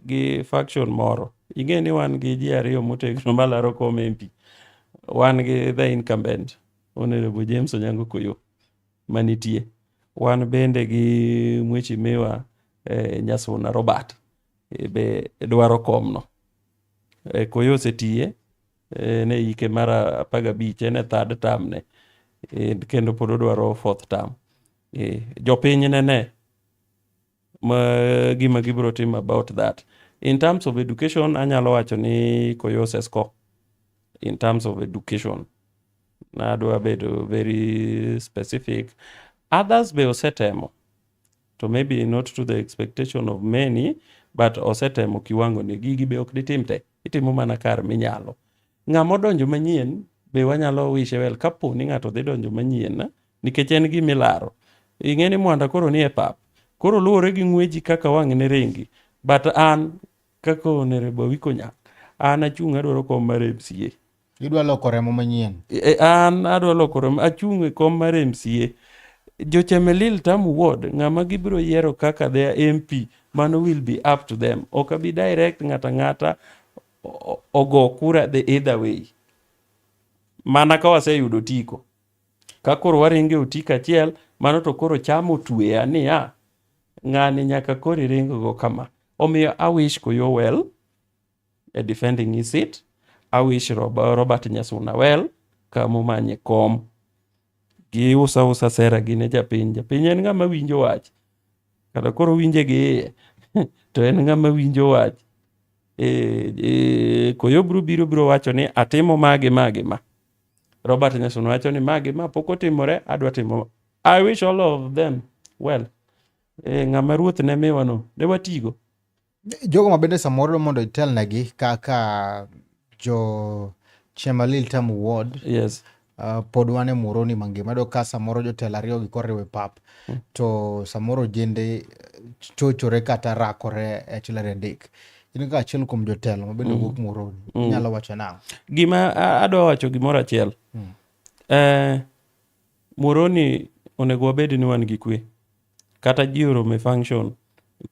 gi faction moro. Ing'e ni wan gi ji ariyo motegno malaro kom MP. Wan gi the incumbent Honorable James Onyango Koyo manitie. Wan bende gi mheshimiwa Nyasuna Robert be dwaro komno. Koyo osetiye ne hike mar 15 en e third term ne kendo pod odwaro fourth term. Jopiny nene ma gima gibiro timo about that. In terms of education anyalo wacho ni Koyo osescore in terms of education. Nadwa bedo very specific. Others be osetemo to maybe not to the expectation of many but osetemo kiwango ne. Gigi be ok ditim te, itimo mana kar minyalo. Ng'ama odonjo manyien be wanyalo wishe well kapo ni ng'ato dhi donjo manyien nikech en gima ilaro. Ing'e ni mwanda koro ni e pap. Koro luwore gi ng'weji kaka wang' ne ringi. But an kaka Honorable Awiko Nyang', an achung' adwaro kom mar MCA. Idwa loko remo manyien. An adwa loko remo, achung' e kom mar MCA. Jo Chemelil Tamu Ward, ng'ama gibiro yiero kaka their MP, mano will be up to them. Ok abi direct ng'ata ng'ata ogo kura the either way. Mana ka waseyudo otiko. Ka koro waringo e otiko achiel, mano to koro chamo tweya niya, ng'ani nyaka koro iring go kama. Omiyo I wish Koyo well e defending his seat. I wish Robert Nyasuna well kamomanye kom. Giuso ausa sera gi ne japiny. Japiny en ng'ama winjo wach. Kata koro winje gi iye, to en ng'ama winjo wach. Koyo biro biro biro wacho ni atimo ma gi ma gi ma. Robert Nyasuna wacho ni ma gi ma pok otimore, adwa timo. I wish all of them well. Ng'ama ruoth ne miwa no, ne watigo. Jogo ma bende samoro mondo itelnegi kaka jo Chemelil Tamu Ward. Yes. Pod wan e Muhoroni mangima. Iyudo ka samoro jotelo ariyo gi koriwo e pap to samoro ojende chochore kata rakore e achiel ariyo adek. In kaka achiel kuom jotelo ma bende wuok Muhoroni, inyalo wacho nang'o? Gima adwa wacho gimoro achiel. Muhoroni onego wabed ni wan gi kwe. Kata ji oromo e function,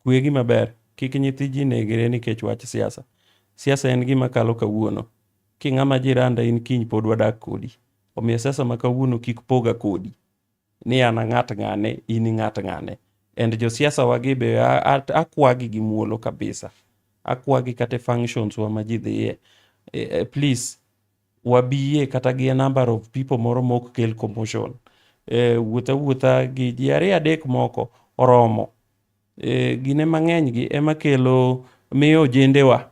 kwe gima ber. Kik nyithi ji negre nikech wach siasa. Siasa en gima kalo kawuono. King'ama jiranda in kiny pod wadak kodi. Omiyo siasa ma kawuono kik poga kodi. Ni an ang'at ng'ane, in ing'at ng'ane. And josiasa wagi be akwagi gi muolo kabisa. Akwagi kata e functions wa ma ji dhiye. Please, wabiye kata gi a number of people moro mok kel commotion. Wuotha wuotha gi ji ariyo adek moko oromo. Gine mang'eny gi ema kelo miyo ojendewa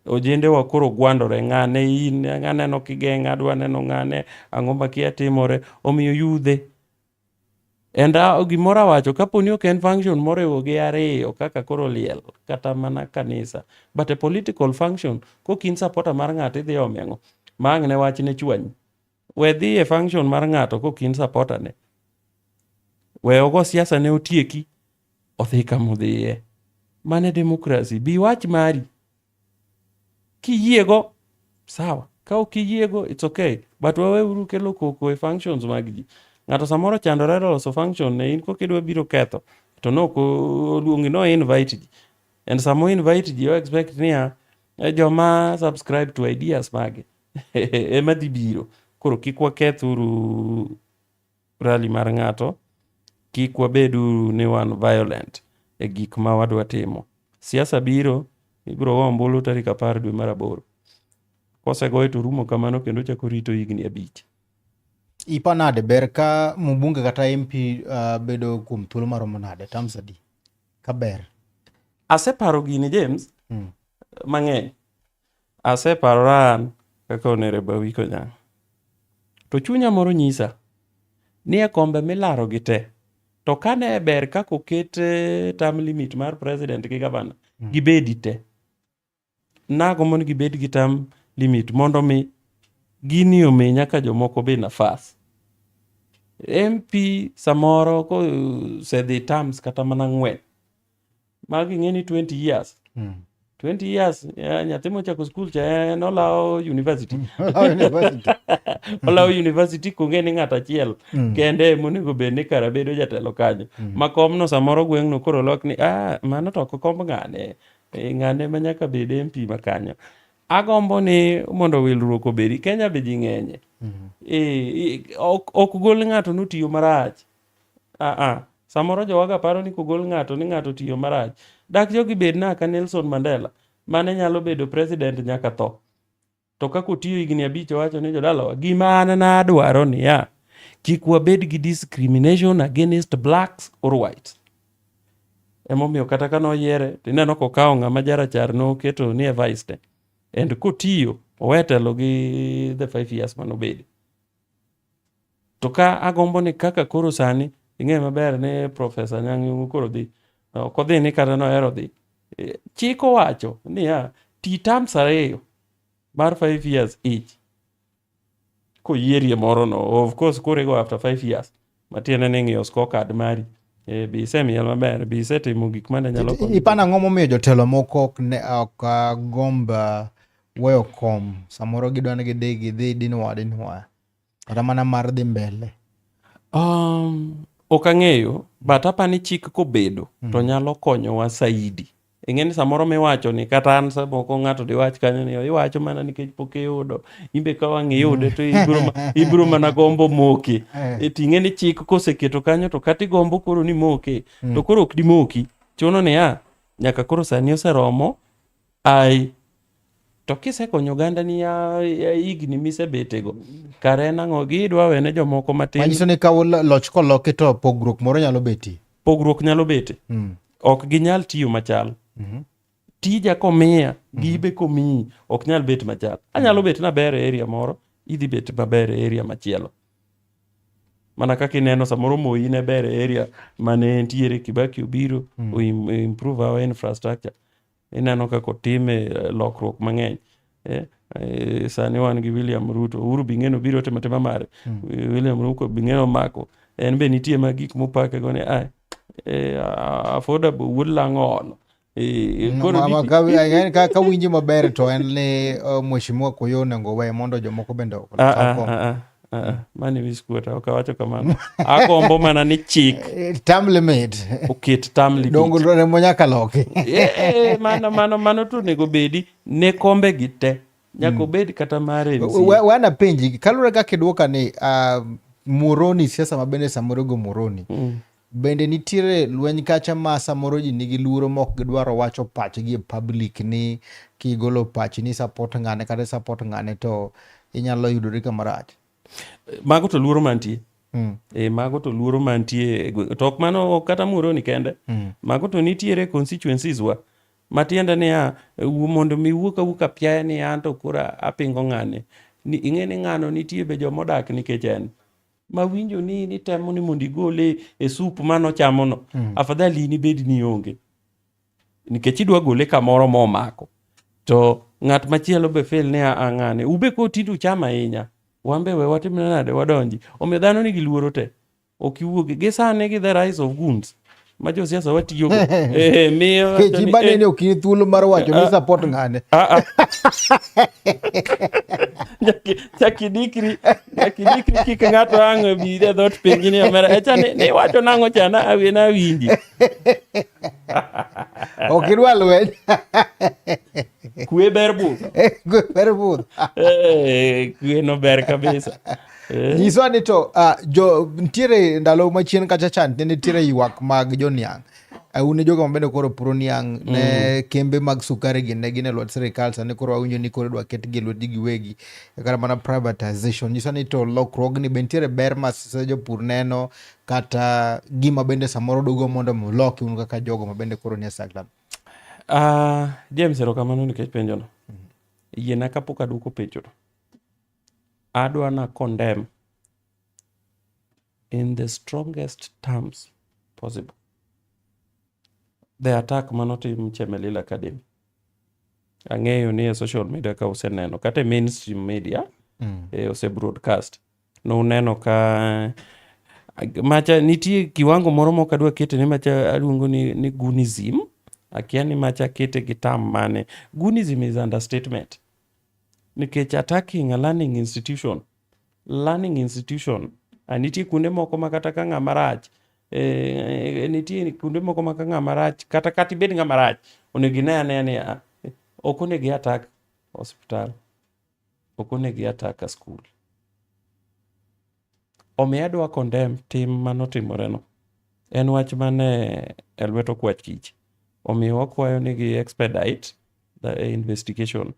Ojendewa koro gwandore, ng'ane in, aneno kigeng'a, adwa neno ng'ane, ang'o ma kia timore. Omiyo yudhe. And gimoro awacho, kapo ni ok en function moriwo gi ariyo kaka koro liel kata mana kanisa, but a political function, kok in supporter mar ng'ato idhi ome ang'o? Ma ang' ne wach ne chwanyi. We dhi e function mar ng'ato kok in supporter ne. We ogo siasa ne otieki, odhi kamodhiye. Mano e democracy. Bi wach mari. Kiyiego, sawa. Ka ok iyiego, it's okay. But waweuru kelo koko e functions mag ji. Ng'ato samoro chandore loso function ne in koka idwa biro ketho, to nok oluongi, no invite ji. And sama o invite ji, o expect niya, joma subscribe to ideas mage ema dhi biro. Koro kik waketh uru rally mar ng'ato, kik wabed uru ni wan violent e gik ma wadwa timo. Siasa biro, ibiro go ombulu tarik 10 dwe mar 8. Kosegoye to rumo kamano kendo ochako rito higni 5. Ipa nade ber ka mbunge kata MP bedo kuom thuolo maromo nade terms adi? Ka ber. Aseparo gini James mang'eny. Aseparora an kaka Honorable Awiko Nyang'. To chunya moro nyisa ni e kombe milaro gi te, to kane ber kaka oket term limit mar president gi governor, gibedi te. Nagombo ni gibed gi term limit mondo mi gini omi nyaka jomoko be nafas. MP samoro kosedhi terms kata mana 4, magi ing'e ni 20 years. 20 years, nyathi mochako skul cha en olawo university. Olawo university. Olawo university kong'e ni ng'ato achiel kende monego bed ni kara bedo jatelo kanyo. Ma komno samoro gweng'no koro lok ni mano to ok komb ng'ane. Ng'ane ma nyaka bed MP ma kanyo. Agombo ni mondo wilruok obedi. Kenya be ji ng'enye. Ok gol ng'ato notiyo marach. Samoro jowaga paro ni kogol ng'ato ni ng'ato tiyo marach. Dak jogi bed naka Nelson Mandela mane nyalo bedo president nyaka tho. To kaka otiyo higni 5 owacho ni jodalawa, gima an nadwaro niya, kik wabed gi discrimination against blacks or whites. Emomiyo kata ka noyiere, tineno kokawo ng'ama jarachar noketo ni e vice te. And kotiyo, owe telo gi the 5 years manobede. To ka agombo ni kaka koro sani, ing'e maber ni Professor Anyang' Nyong'o koro dhi. Ok odhi ni kata nohero dhi. Chik owacho niya, ti terms 2 mar 5 years each. Koyierie moro no, of course koro igo after 5 years. Matiende ni ing'iyo scorecard mari. Be isemiel maber, be isetimo gik mane nyalo konyi. Ipano ang'o momiyo jotelo moko ok gomb weyo kom? Samoro gidwa ni gidhi gidhi dinwa dinwa. Kata mana mar dhi mbele. Ok ang'eyo, but apani chik kobedo to nyalo konyowa saidi. Ing'e ni samoro miwacho ni kata an samoko ng'ato diwach kanyo ni iwacho mana nikech pok iyudo. Imbe ka wang' iyude to ibiro mana gombo moke. To ing'e ni chik koseketo kanyo to kata igombo koro ni moke, to koro ok dimoki. Chuno niya, nyaka koro sani oseromo, ai. To kisekonyo oganda ni ya higni misebetego, kare en ang'o? Gidwa wene jomoko matin. Manyiso ni ka loch koloki to pogruok moro nyalo betie. Pogruok nyalo bete. Ok ginyal tiyo machal. Tija komiya, gibe komiyi, ok nyal bet machal. Anyalo bet maber e area moro, idhi bet maber e area machielo. Mana kaka ineno samoro Moi ne ber e area mane entiere, Kibaki obiro, improve our infrastructure. Ineno kaka otime lokruok mang'eny. Sani wan gi William Ruto. Uhuru Bing'eno biro timo atima mare. William Ruto Bing'eno omako. En be nitie ma gik mopake go ni affordable wuod lang'o olo. Ka winji maber to en ni Mheshimiwa Koyo onego we mondo jomoko bende okaw kom. Mano wiskuot, ok awacho kamano. Agombo mana ni chik Term limit. Oket term limit. Dongo remo nyaka loki. Mano to onego bedi ne kombe gi te. Nyaka obed kata mar MCA. Wana penji, kaluwore kaka idwoka ni Muhoroni, siasa ma bende samoro go Muhoroni. Bende nitiere lweny kacha ma samoro ji nigi luoro ma ok gidwaro wacho pachgi e public ni kigolo pachi ni support ng'ane kata support ng'ane to inyalo yudori kama rach. Mago to luoro mantie. Mago to luoro mantie e gweng'. To ok mano ok kata Muhoroni kende. Mago to nitiere constituencies wa. Matiende niya, mondo mi iwuok awuoka apiaya ni an to koro apingo ng'ani. Ni, ing'e ni ng'ano nitie be joma odak nikech en. Mawinjo ni in itemo ni mondo igole e sup manochamono. Afadhali in ibed ni ionge. Nikech idwa gole kamoro momako. To ng'at machielo be feel ni a ng'ane. Ube ko tinde ucham ahinya. Wan be we watim nade wadonji. Omiyo dhano nigi luoro te. Ok iwuogi. Gi sani gi the rise of goons. Ma josiasa watiyogo. Eh, miyo Kech ibane ni ok in thuolo mar wacho ni support ng'ane. Ah, ah. Nyaka idikri kik ng'ato ang' bi e dhoot penji ni omera echa ni iwacho nang'o cha na awinji. Ok idwa lweny. Kwe ber budho. Kwe ber budho. Kwe no ber kabisa. Nyiswa ni to jo nitiere ndalo machien kacha cha ne nitiere ywak mag joniang'. Un e jogo ma bende koro puro niang' ne kembe mag sukari gi ne gin e lwet sirikal, sani koro wawinjo ni koro idwa ketgi e lwet ji giwegi, kata mana privatization. Nyiswa ni to lokruogni be nitiere ber ma jopur neno kata gima bende samoro dugo mondo mi uloki un kaka jogo ma bende koro nie sector. James, erokamano nikech penjono. Yiena kapok aduoko penjono. Adwa na condemn in the strongest terms possible the attack manotim Chemelil Academy. Ang'eyo ni e social media ka useneno kata e mainstream media ose broadcast nuneno ka macha nitie kiwango moro mok adwa kete ni macha aluongo ni goonism. Akia ni macha akete gi term mane. Goonism is understatement. Nikech attacking a learning institution, nitie kuonde moko ma kata ka ng'ama rach, nitie kuonde moko ma ka ng'ama rach, kata ibed ng'ama rach, onego ine anea ni ok onego i attack osiptal, ok onego i attack a school. Omiyo adwa condemn tim manotimoreno. En wach mane e lwet okwach kich. Omiyo wakwayo ni gi expedite the investigation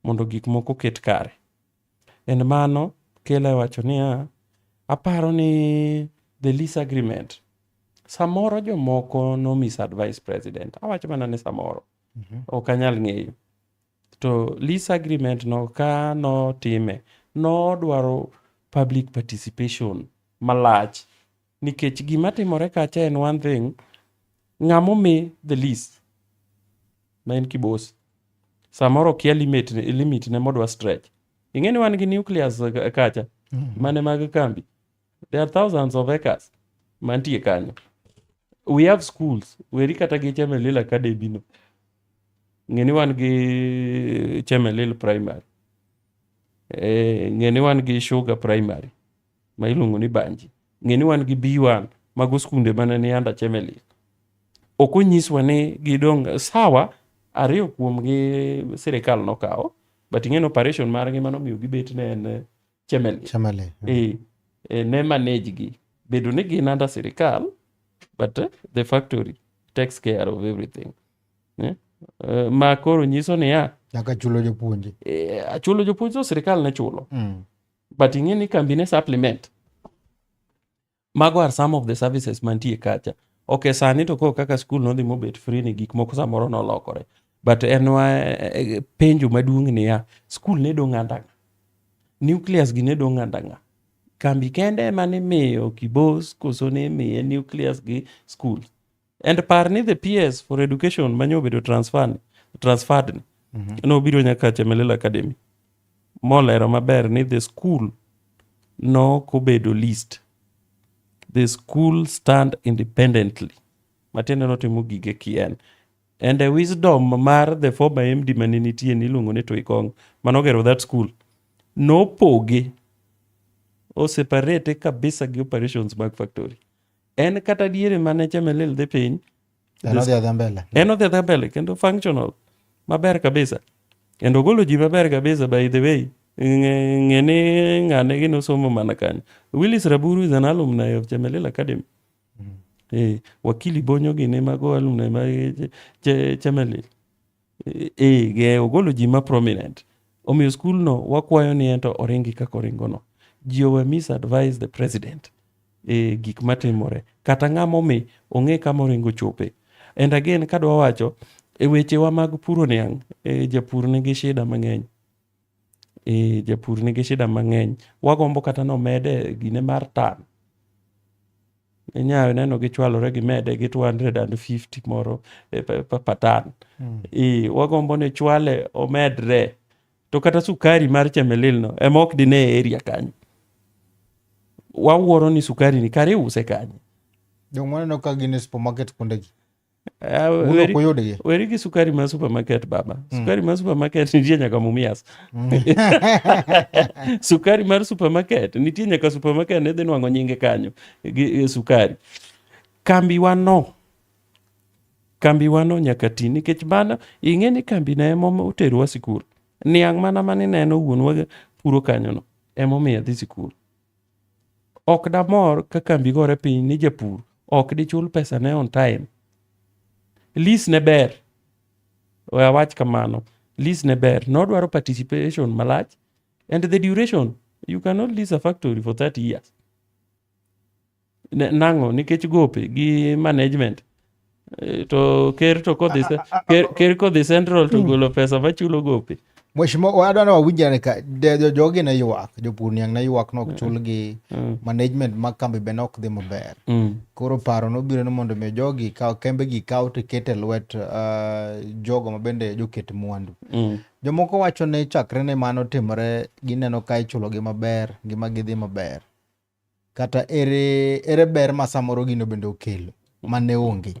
mondo gik moko oket kare. En mano kela e wacho niya, aparo ni the lease agreement, samoro jomoko no misadvise president. Awacho mana ni samoro. Ok anyal ng'eyo. To lease agreement no ka notime, nodwaro public participation malach. Nikech gima timore kacha en one thing, ng'ama omi the lease, ma en Kibos, samoro okia limit ne modwa stretch. Ing'e ni wan gi nucleus kacha, mane mag kambi. There are thousands of acres mantie kanyo. We have schools, weri kata gi Chemelil Academy no. Ng'e ni wan gi Chemelil Primary. Ng'e ni wan gi Sugar Primary ma iluongo ni Banji. Ng'e ni wan gi B1 mago skunde mane ni under Chemelil. Ok onyiswa ni gidong' sawa, ariyo kuomgi sirikal nokawo, but ing'e ni operation margi manomiyo gibet ne en Chemelil. Chemelil. Ne manage gi. Bedo ni gin under sirikal, but the factory takes care of everything. Ma koro nyiso niya, Nyaka chulo jopuonje. Chulo jopuonj to sirikal ne chulo. But ing'e ni kambi ne supplement. Mago are some of the services mantie kacha. Okay, sani to koro kaka school nodhi mobet free ni gik moko samoro nolokore. But en wa penjo maduong' niya, school ne dong' under ng'a? Nucleus gi ne dong' under ng'a? Kambi kende ema ne miyo Kibos koso ne miye nucleus gi school. And par ni the PS for education manyo obedo transferred ni. Nobiro nyaka Chemelil Academy. Molero maber ni the school no kobedo list. The school stand independently. Matiende notimo gige kien. And the wisdom mar the former MD mane nitie ni iluongo ni Tuikong manogero that school nopoge o separate kabisa gi operations mag factory. En kata diere mane Chemelil dhi piny, En odhi adhiya mbele. En odhi adhiya mbele kendo functional maber kabisa. Kendo ogolo ji maber kabisa by the way. Ng'e ni ng'ane gi nosomo mana kanyo. Willis Raburu is an alumni of Chemelil Academy. Wakili Bonyo gini mago alumni mag Chemelil. Ogolo ji ma prominent. Omiyo school no wakwayo ni ento oringi kaka oringo no. Ji owe misadvise the president e gik matimore. Kata ng'ama omi ong'e kama oringo chope. And again kadwa wacho E wechewa mag puro niang', e, japur nigi shida mang'eny. E, japur nigi shida mang'eny. Wagombo kata nomede gine mar tan. Inyalo neno gichwalore gimede gi 250 moro e, per tan. E, wagombo ni chwale omedre. To kata sukari mar Chemelil no ema ok dine e area kanyo. Wawuoro ni sukari ni kare iuse kanye. Jong waneno ka gin e supermarket kuondegi. Uh, Un ok uyudgi. Weri gi sukari mar supermarket baba. Sukari mar supermarket nitie nyaka Mumias. Sukari mar supermarket nitie nyaka supermarket ne dhi nwang'o nyinge kanyo gi gi sukari. Kambiwa no kambiwa no nyaka ti nikech mano ing'e ni kambi no ema oterowa sikul. Niang' mana mane ineno wuonwa puro kanyono emomiyo adhi sikul. Ok damor ka kambi gore piny ni japur ok dichul pesa ne on time. Lease ne ber. We awach kamano. Lease ne ber. Nodwaro participation malach and the duration. You cannot lease a factory for 30 years. Nang'o? Nikech gope gi management. To ker to kodhi ker, ker kodhi central to golo pesa machulo gope. Mheshimiwa, adwa ni wawinjre ka jogi ne ywak, jopur niang' ne ywak nok chulgi, management mag kambi be ne ok dhi maber. Koro paro nobiro ni mondo mi jogi kaw kembe gi kaw to ket e lwet jogo ma bende joket mwandu. Jomoko wacho ni chakre ne mano timore gineno ka ichulogi maber, ngima gi dhi maber. Kata ere, ere ber ma samoro gino bende okelo mane onge?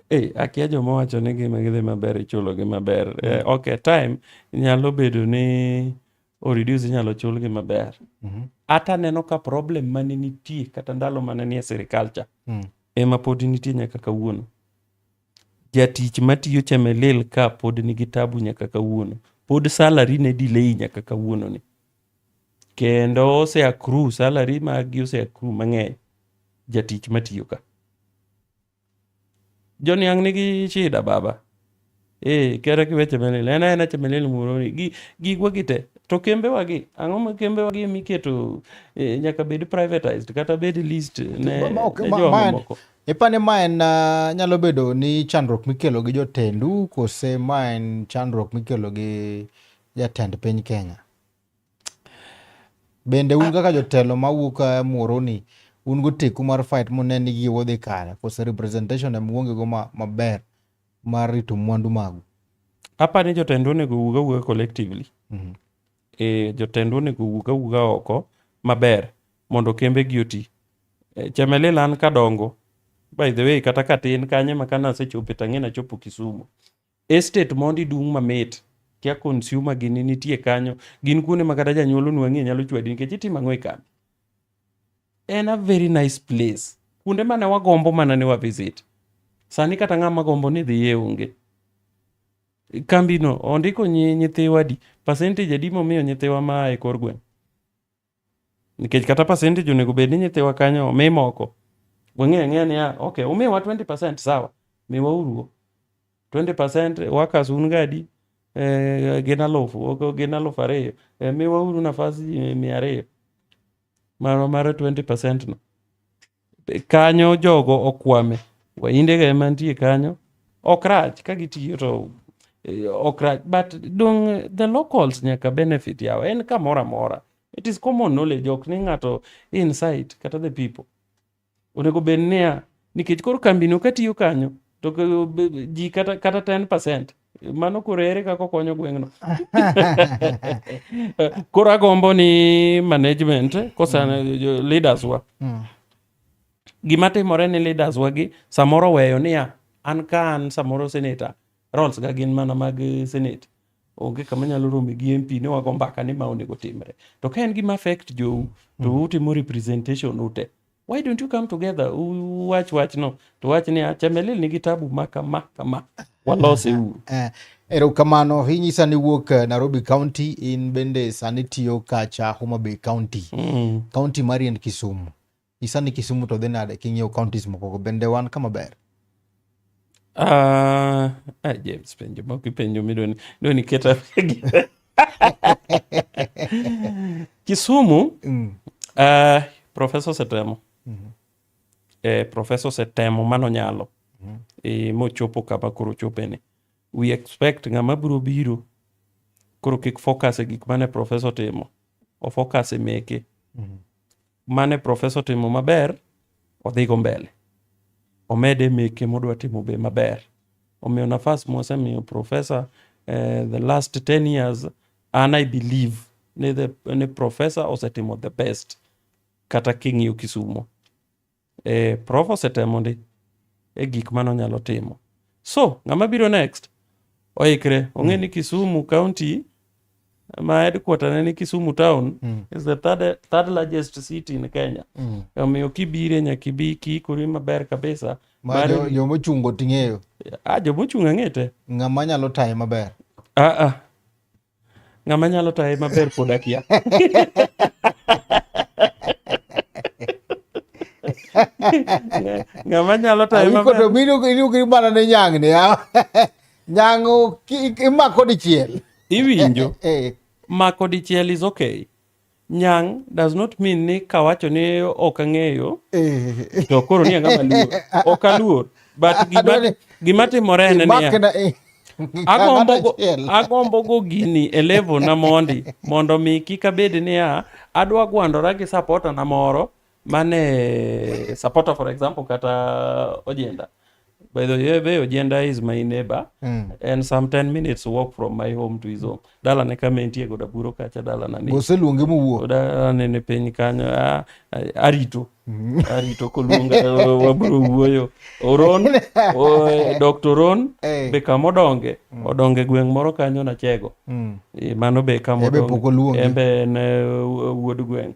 Hey, akia joma wacho ni gima gidhi maber ichulogi maber. Okay, time nyalo bedo ni o reduce inyalo chulgi maber. Ata neno ka problem mane nitie kata ndalo mane nie sirikal cha ema pod nitie nyaka kawuono. Jatich matiyo Chemelil ka pod nigi tabu nyaka kawuono. Pod salary ne delay nyaka kawuono ni. Kendo ose accrue salary maggi ose accrue mang'eny jatich matiyo ka. Joniang' nigi shida baba. Eh, kera kiwe Chemelil. En aena Chemelil Muhoroni. Gi gigwa gi te. To kembewa gi, ang'o ma kembewa gi miketo nyaka bed privatized kata bed leased ne, Ma, ok, ne ma, joma ma en, moko. ipani ma en nyalo bedo ni chandruok mikelo gi jotendu kose ma en chandruok mikelo gi jatend piny Kenya? Bende un kaka jotelo mawuok Muhoroni, un go teku mar fight mune ni gigo dhi kare kose representation ema uonge go maber mar rito mwandu magu? Apani jotendwa onego owuog awuoga collectively. E, jotendwa onego owuog awuoga oko maber mondo kembe gi oti. E, Chemelil an kadongo, by the way, kata katin kanye ma kana asechope tang'e nachopo Kisumu. Estate mondi dung' mamit. Kia consumer gini nitie kanyo. Gin kuonde ma kata janyuol onwang'i nyalo chwadi nikech itimo ang'o e kambi. En a very nice place. Kuonde mane wagombo mana ni wa visit. Sani kata ng'ama gombo ni dhiye onge. Kambino ondiko nyithiwa adi? Percentage adi momiyo nyithiwa maa e kor gweng'? Nikech kata percentage onego bed ni nyithiwa kanyo omi moko. Wang'eyo ang'eya niya, okay, umiwa 20% sawa, miwa uruo. 20% workers un gadi gin alufu, gin 2,000. Miwa uru nafas ji 200. Marwa mar 20% no. Kanyo jogo okwame. Wainde ema nitie kanyo. Ok rach ka gitiyo to ok rach. But dong the locals nyaka benefit yawa. En kamoro amora. It is common knowledge. Ok ni ng'ato insight kata the people. Onego bed niya, nikech koro kambino katiyo kanyo to ji kata 10%. Mano koro ere kaka okonyo gweng'no. Koro agombo ni management kosa leaders wa. Gima timore ni leaders wa gi samoro weyo niya, an ka an samoro senator, roles ga gin mana mag senate. Onge kama nyalo rome gi MP ni wago mbaka ni ma onego timre. To ka en gima affect jou, to utimo representation ute. Why don't you come together? Uwach wachno. To wach niya, Chemelil nigi tabu ma kama kama. Walose uru. Erokamano, inyisa ni wuok Nairobi County, in bende sani tiyo kacha Homa Bay County. County mari en Kisumu. Nyisa ni Kisumu to dhi nade king'iyo counties moko go, bende wan kama ber? James, penjo moko ipenjo midwani dwani keta Kisumu, Professor osetemo. Professor osetemo mano nyalo. E, mochopo kama koro ochopeni. We expect ng'ama biro biro koro kik focus e gik mane professor timo, o focus e meke. Mane professor timo maber, odhigo mbele. Omede meke modwa timo be maber. Omiyo nafas mwasemiyo professor the last 10 years, an I believe ni, ni professor osetimo the best kata king'iyo Kisumo. Prof osetemo ndi e gik mane onyalo timo. So, ng'ama biro next, oikre, ong'e ni Kisumu County ma headquarter ne ni Kisumu town is the third largest city in Kenya. Omiyo kibire nyaka ibi kiikori maber kabisa. Ma jomochungo ting'eyo. Ah, jomochung' ang'e te. Ng'ama nyalo taye maber. Ah, ah. Ng'ama nyalo taye maber pod akia. Ng'ama nyalo taye maber. To minukri mana ne nyang' ni. Nyang' imako dichiel. Iwinjo. Mako dichiel is okay. Nyang' does not mean ni kawacho ni ok ang'eyo to koro ni ang'ama luor. Ok aluor. But gima timore en niya. Agombo go gini e level na mondi mondo mi kik abed niya adwa gwandora gi supporter na moro mane supporter for example kata Ojienda. By the way, Ojienda is my neighbor and some 10 minutes walk from my home to his home. Dalane kama entie goda buro kacha dalana ni. Oseluonge mowuok. Dalane ni piny kanyo arito. Arito koluonga wabro wuoyo. Oron, Dr. Ron be kamodonge, odonge gweng' moro kanyo Nachego. Mano be kamodonge. En be en wuod gweng'.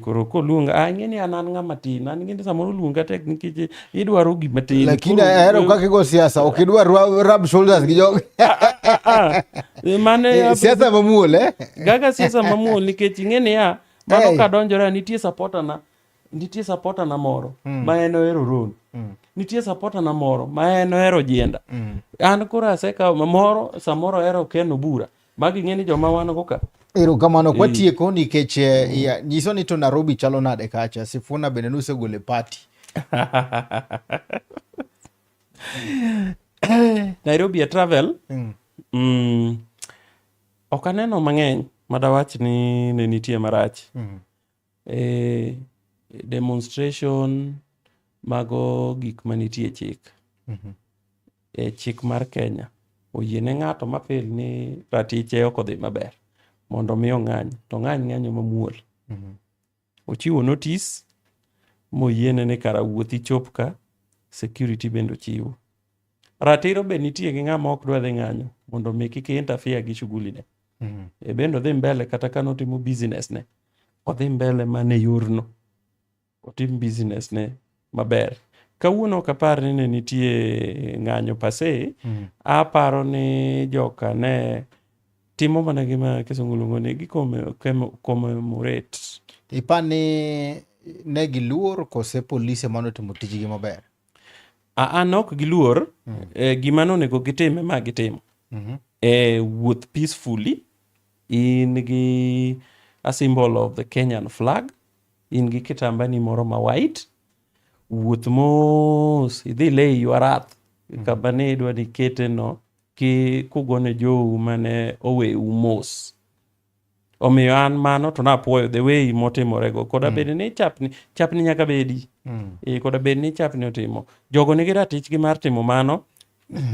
Koro koluonga, ang'e ni an ng'ama tin, an ng'e ni samoro luonga tek nikech idwaro gima tin. Lakini ahero kaka igo siasa, ok idwar rub shoulders gi jogi. Mane siasa mamuol eh? Gaga siasa mamuol nikech ing'e niya, mano kadonjora nitie supporter na. Nitie supporter na moro ma en ohero Ron. Nitie supporter na moro ma en ohero Ojienda. An koro asekawo moro samoro ohero Ken Obura. Magi ing'e ni joma wan go ka. Erokamano kwatieko nikech nyiso ni to Nairobi chalo nade kacha. Sifuna bende nusegolo e party. Nairobi e travel. Ok aneno mang'eny madawach ni ne nitie marach. Demonstration mago gik manitie chik. Chik mar Kenya oyiene ng'ato ma feel ni ratiche ok odhi maber mondo mi ong'any, to ong'any ng'anyo mamuol. Ochiwo notice moyiene ni kara wuoth ichop ka, security bende ochiwo. Ratiro be nitie gi ng'ama ok dwa dhi ng'anyo mondo mi kik interfere gi shughuli ne. E bende odhi mbele kata ka notimo business ne, odhi mbele mana e yorno. Otim business ne maber. Kawuono ok apar ni ne nitie ng'anyo pase, aparo ni joka ne timo mana gima kisungu luongo ni gi commemorate. Ipa ni ne giluor kose polise manotimo tijgi maber? An ok giluor, gima nonego gitim ema gitimo. Wuoth peacefully, in gi a symbol of the Kenyan flag, in gi kitambani moro ma white, wuoth mos, idhi lay your wrath kama ne idwa ni ikete no, kugone jou mane oweu mos. Omiyo an mano to napuoyo the way motimorego. Koda bed ni chapni nyaka bedi. Koda bed ni chapni otimo. Jogo nigi ratichgi mar timo mano.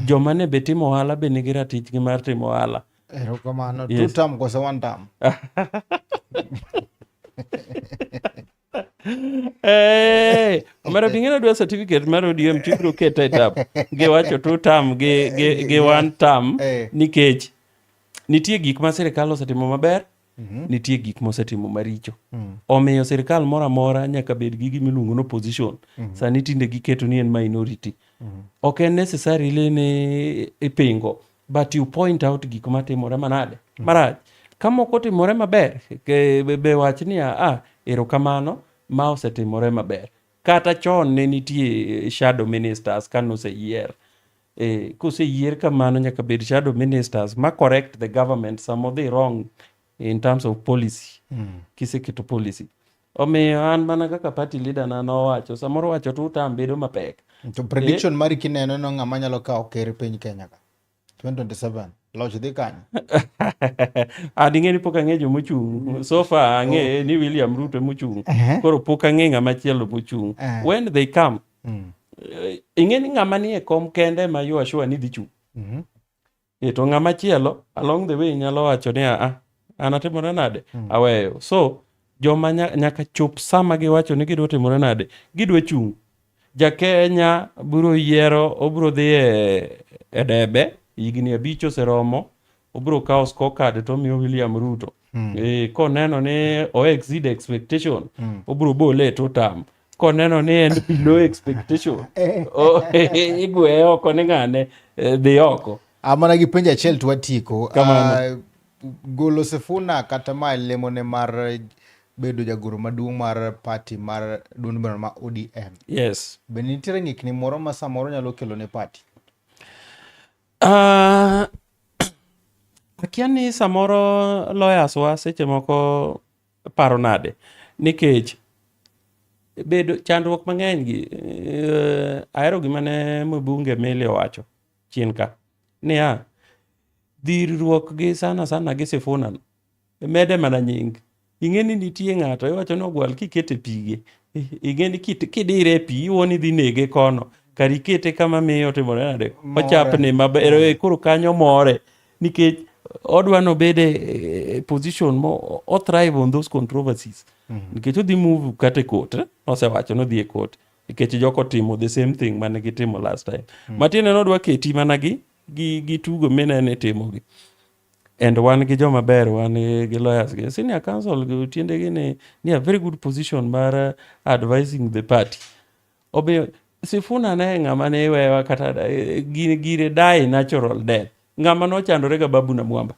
Joma ne be timo ohala be nigi ratichgi mar timo ohala. Erokamano. Two term kose one term? Omera bi ing'e adwa certificate mar ODM tibiro kete e tab. Giwacho two term gi one term nikech nitie gik ma sirikal osetimo maber, nitie gik mosetimo maricho. Omiyo sirikal moro amora nyaka bed gi gima iluongo ni opposition. Sani tinde giketo ni en minority. Ok en necessarily ni ipingo, but you point out gik matimore manade marach. Ka moko otimore maber, be wach ni erokamano ma osetimore maber. Kata chon ne nitie shadow ministers ka noseyier. Koseyier kamano nyaka bed shadow ministers ma correct the government sama odhi wrong in terms of policy. Kiseketo policy. Omiyo an mana kaka party leader na nowacho, samoro wacho two term bedo mapek. To prediction mari kineno no ng'ama nyalo kawo ker piny Kenya ka 2027 loch dhi kanye? An ing'e ni pok ang'e jomochung'. So far ang'e ni William Ruto emochung'. Koro pok ang'e ng'ama chielo mochung'. When they come, ing'e ni ng'ama nie kom kende ma you are sure ni dhi chung'. To ng'ama chielo along the way nyalo wacho ni a an atimore nade aweyo. So joma nyaka chop sama giwacho ni gidwa timore nade, gidwa chung'. Jakenya biro yiero, obiro dhi e debe, higni 5 oseromo, obiro kawo scorecard to omiyo William Ruto. Koneno ni o exceed expectation, obiro bole e two term. Koneno ni en below expectation, igweye oko ni ng'ane dhi oko. Mana gi penjo achiel to watieko. Golo Sifuna kata ma lemone mar bedo jagoro maduong' mar party mar duond bura ma ODM. Yes. Be nitiere ng'ikni moro ma samoro nyalo kelo ne party? Akia ni samoro lawyers wa seche moko paro nade, nikech bedo chandruok mang'eny gi, ahero gima ne mbunge Millie owacho chien ka niya, dhirruok gi sana sana gi Sifuna no mede mana nying. Ing'e ni nitie ng'ato iwacho ni ogwal kikete pige, ing'e ni kidire e pi iwuo ni idhi nege kono, kar ikete kama miyo otimore nade, ochapni maber, koro kanyo more nikech odwa nobed e position mo o thrive on those controversies. Nikech odhi move kata e court, nosewacho nodhi e court nikech joko timo the same thing mane gitimo last time. Matiende nodwa keti mana gi tugo minene timogi. And wan gi joma ber, wan gi lawyers gi senior counsel gi tiendegi ni a very good position mar advising the party. Omiyo Sifuna ne ng'ama ne iwewa kata gire die natural death. Ng'ama nochandore ga Babu na Mwamba.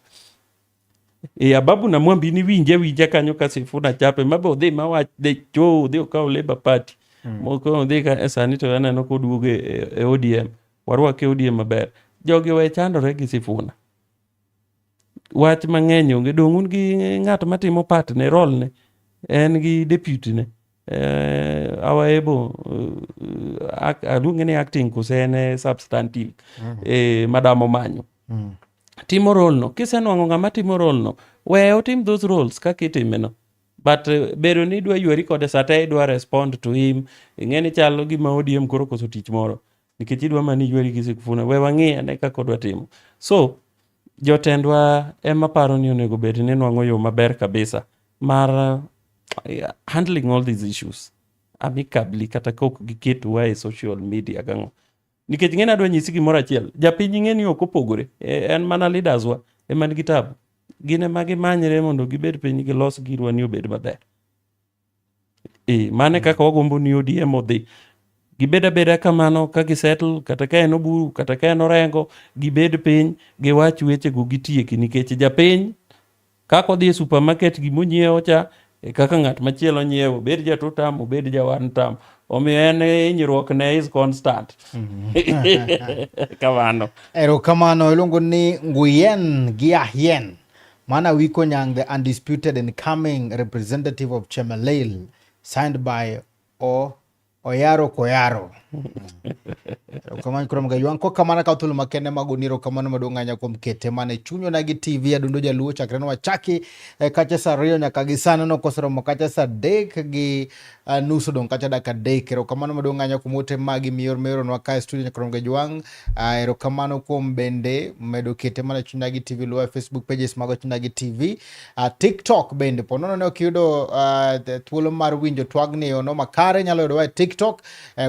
Ababu na Mwamba in iwinje awinja kanyo ka Sifuna chape mabe odhi mawach de cho odhi okaw Labour Party. Moko odhi ka sani to aneno koduogo e ODM. Warwake ODM maber. Jogi owe chandore gi Sifuna. Wach mang'eny onge. Dong' un gi ng'at matimo part ne, role ne. En gi deputy ne. Our able aluonge ni acting kose en substantive. Madam Omanyo. Timo role no. Kisenwang'o ng'ama timo role no, we otim those roles kaka itime no. But bedo ni idwa ywari kode sate idwa respond to him, ing'e ni chalo gima ODM koro koso tich moro. Nikech idwa mana ni ywari gi Sifuna, we wang'i ane kaka odwa timo. So, jotendwa ema paro ni onego bed ni nwang'o yo maber kabisa mar handling all these issues amicably kata ka ok giketwa e social media gang'o. Nikech ng'eni adwa nyisi gimoro achiel, japiny ing'e ni ok opogore, en mana leaders wa ema nigi tabu. Gin ema gimanyre mondo gibed piny gilos girwa ni obed maber. Mano e kaka wagombo ni ODM odhi. Gibed abeda kamano ka gisettle, kata ka en Oburu, kata ka en Orengo, gibed piny, giwach wechego gitieki nikech japiny kaka odhi e supermarket gimonyiewo cha e kaka ng'at machielo nyiewo, obed ja two term, obed ja one term. Omiyo en hinyruok ne is constant. Kamano. Erokamano iluongo ni Nguyen Gia Hien. Mana Wiko Nyang, the undisputed incoming representative of Chemelil, signed by Oyaro Koyaro. Erokamano kuom Gajwang'. Kokamano akawo thuolo makende mag goni erokamano maduong' ahinya kuom kete mana e chuny Onagi TV Adundo Jaluo chakre ne wachaki kacha saa 2 nyaka gi sano no koseromo kacha saa 3 gi nus odong' kacha dakika 3. Erokamano maduong' ahinya kuom ote magi mioronwa ka e studio nyaka Gajwang'. Erokamano kuom bende medo kete mana e chuny Onagi TV luwa e Facebook pages mag Chuny Onagi TV, TikTok bende po nono ne ok iyudo thuolo mar winjo twagni ono makare, inyalo yudowa e TikTok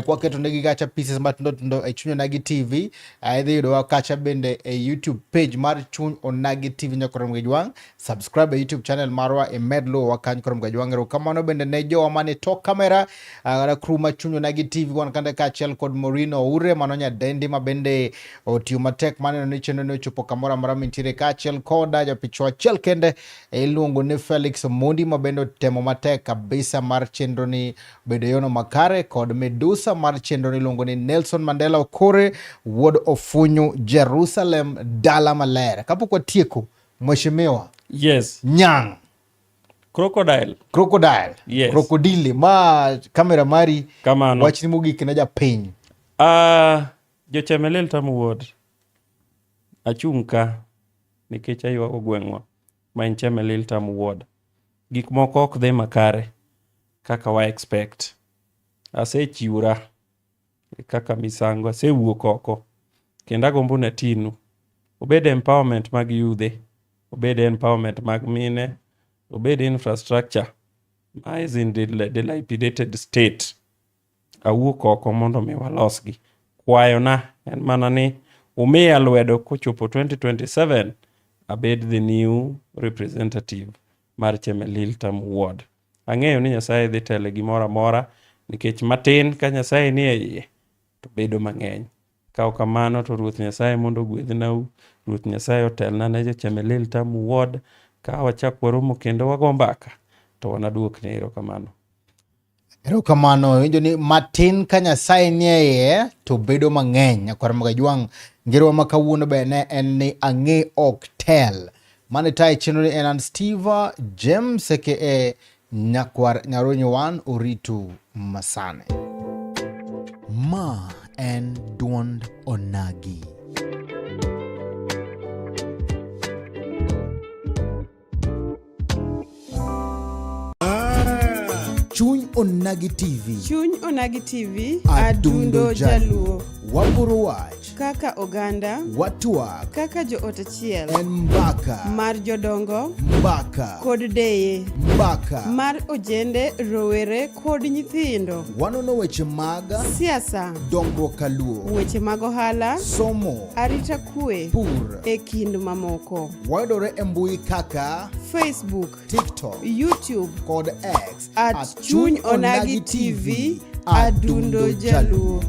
kwaketo negi kacha pieces matindo tindo e Chuny Onagi TV. Idhi yudowa kacha bende e YouTube page mar Chuny Onagi TV nyaka Gajwang'. Subscribe e YouTube channel marwa imed luwowa kanyo koro Gajwang'. Erokamano bende ne jowa mane tok kamera, crew ma Chuny Onagi TV wan kande kaachiel kod Morino Ure mano nyadendi ma bende otiyo matek maneno ni chenro ne ochopo kamoro amora mintiere, kaachiel koda japichwa achiel kende iluongo ni Felix Omondi ma bende otemo matek kabisa mar chenro ni bedo yono makare, kod medusa mar chenro ni iluongo ni Nelson Mandela Okore wuod Ofunyu, Jerusalem dala maler. Kapok watieko, Mheshimiwa Yes. Nyang'. Crocodile. Crocodile. Yes. Krokodili ma kamera mari. Kamano. Wachni mogik ne japiny. Jochemelil Tamu Ward. Achung' ka nikech aywago gweng'wa ma en Chemelil Tamu Ward. Gik moko ok dhi makare kaka wa expect. Asechiwora kaka misango, asewuok oko kendo agombo natinu. Obed empowerment mag yudhe, obed empowerment mag mine, obed infrastructure ma is in dilapidated state. Awuok oko mondo mi walosgi. Kwayona en mana ni umiya lwedo kochopo 2027 abed the new representative mar Chemelil Tamu Ward. Ang'eyo ni Nyasaye dhi tele gimoro amora nikech matin ka Nyasaye ni e iye to bedo mang'eny. Ka ok kamano to Ruoth Nyasaye mondo ogwedhnau. Ruoth Nyasaye otelna ne jo Chemelil Tamu Ward. Ka wachak waromo kendo wago mbaka to wanaduokne erokamano. Erokamano, iwinjo ni matin ka Nyasaye nie iye to bedo mang'eny. Nyakwar Magajwang', ngerowa ma kawuono be ne en ni ang'e ok tel. Mane tayo chenro ni en an Steve James aka Nyakwar Nyaronyo 1 Oritu Masane. Ma en duond Onagi. Chuny Onagi TV. Chuny Onagi TV. Adundo Adundo Jaluo. Waporo wach. Kaka oganda. Watwak. Kaka joot achiel. En mbaka. Mar jodongo. Mbaka. Kod deye. Mbaka. Mar ojende, rowere kod nyithindo. Wanono weche mag siasa, dongruok kaluo, weche mag ohala, somo, arita kwe, pur, e kind mamoko. Wayudore e mbui kaka Facebook, TikTok, YouTube kod X at Chuny Onagi TV, Adundo Jaluo.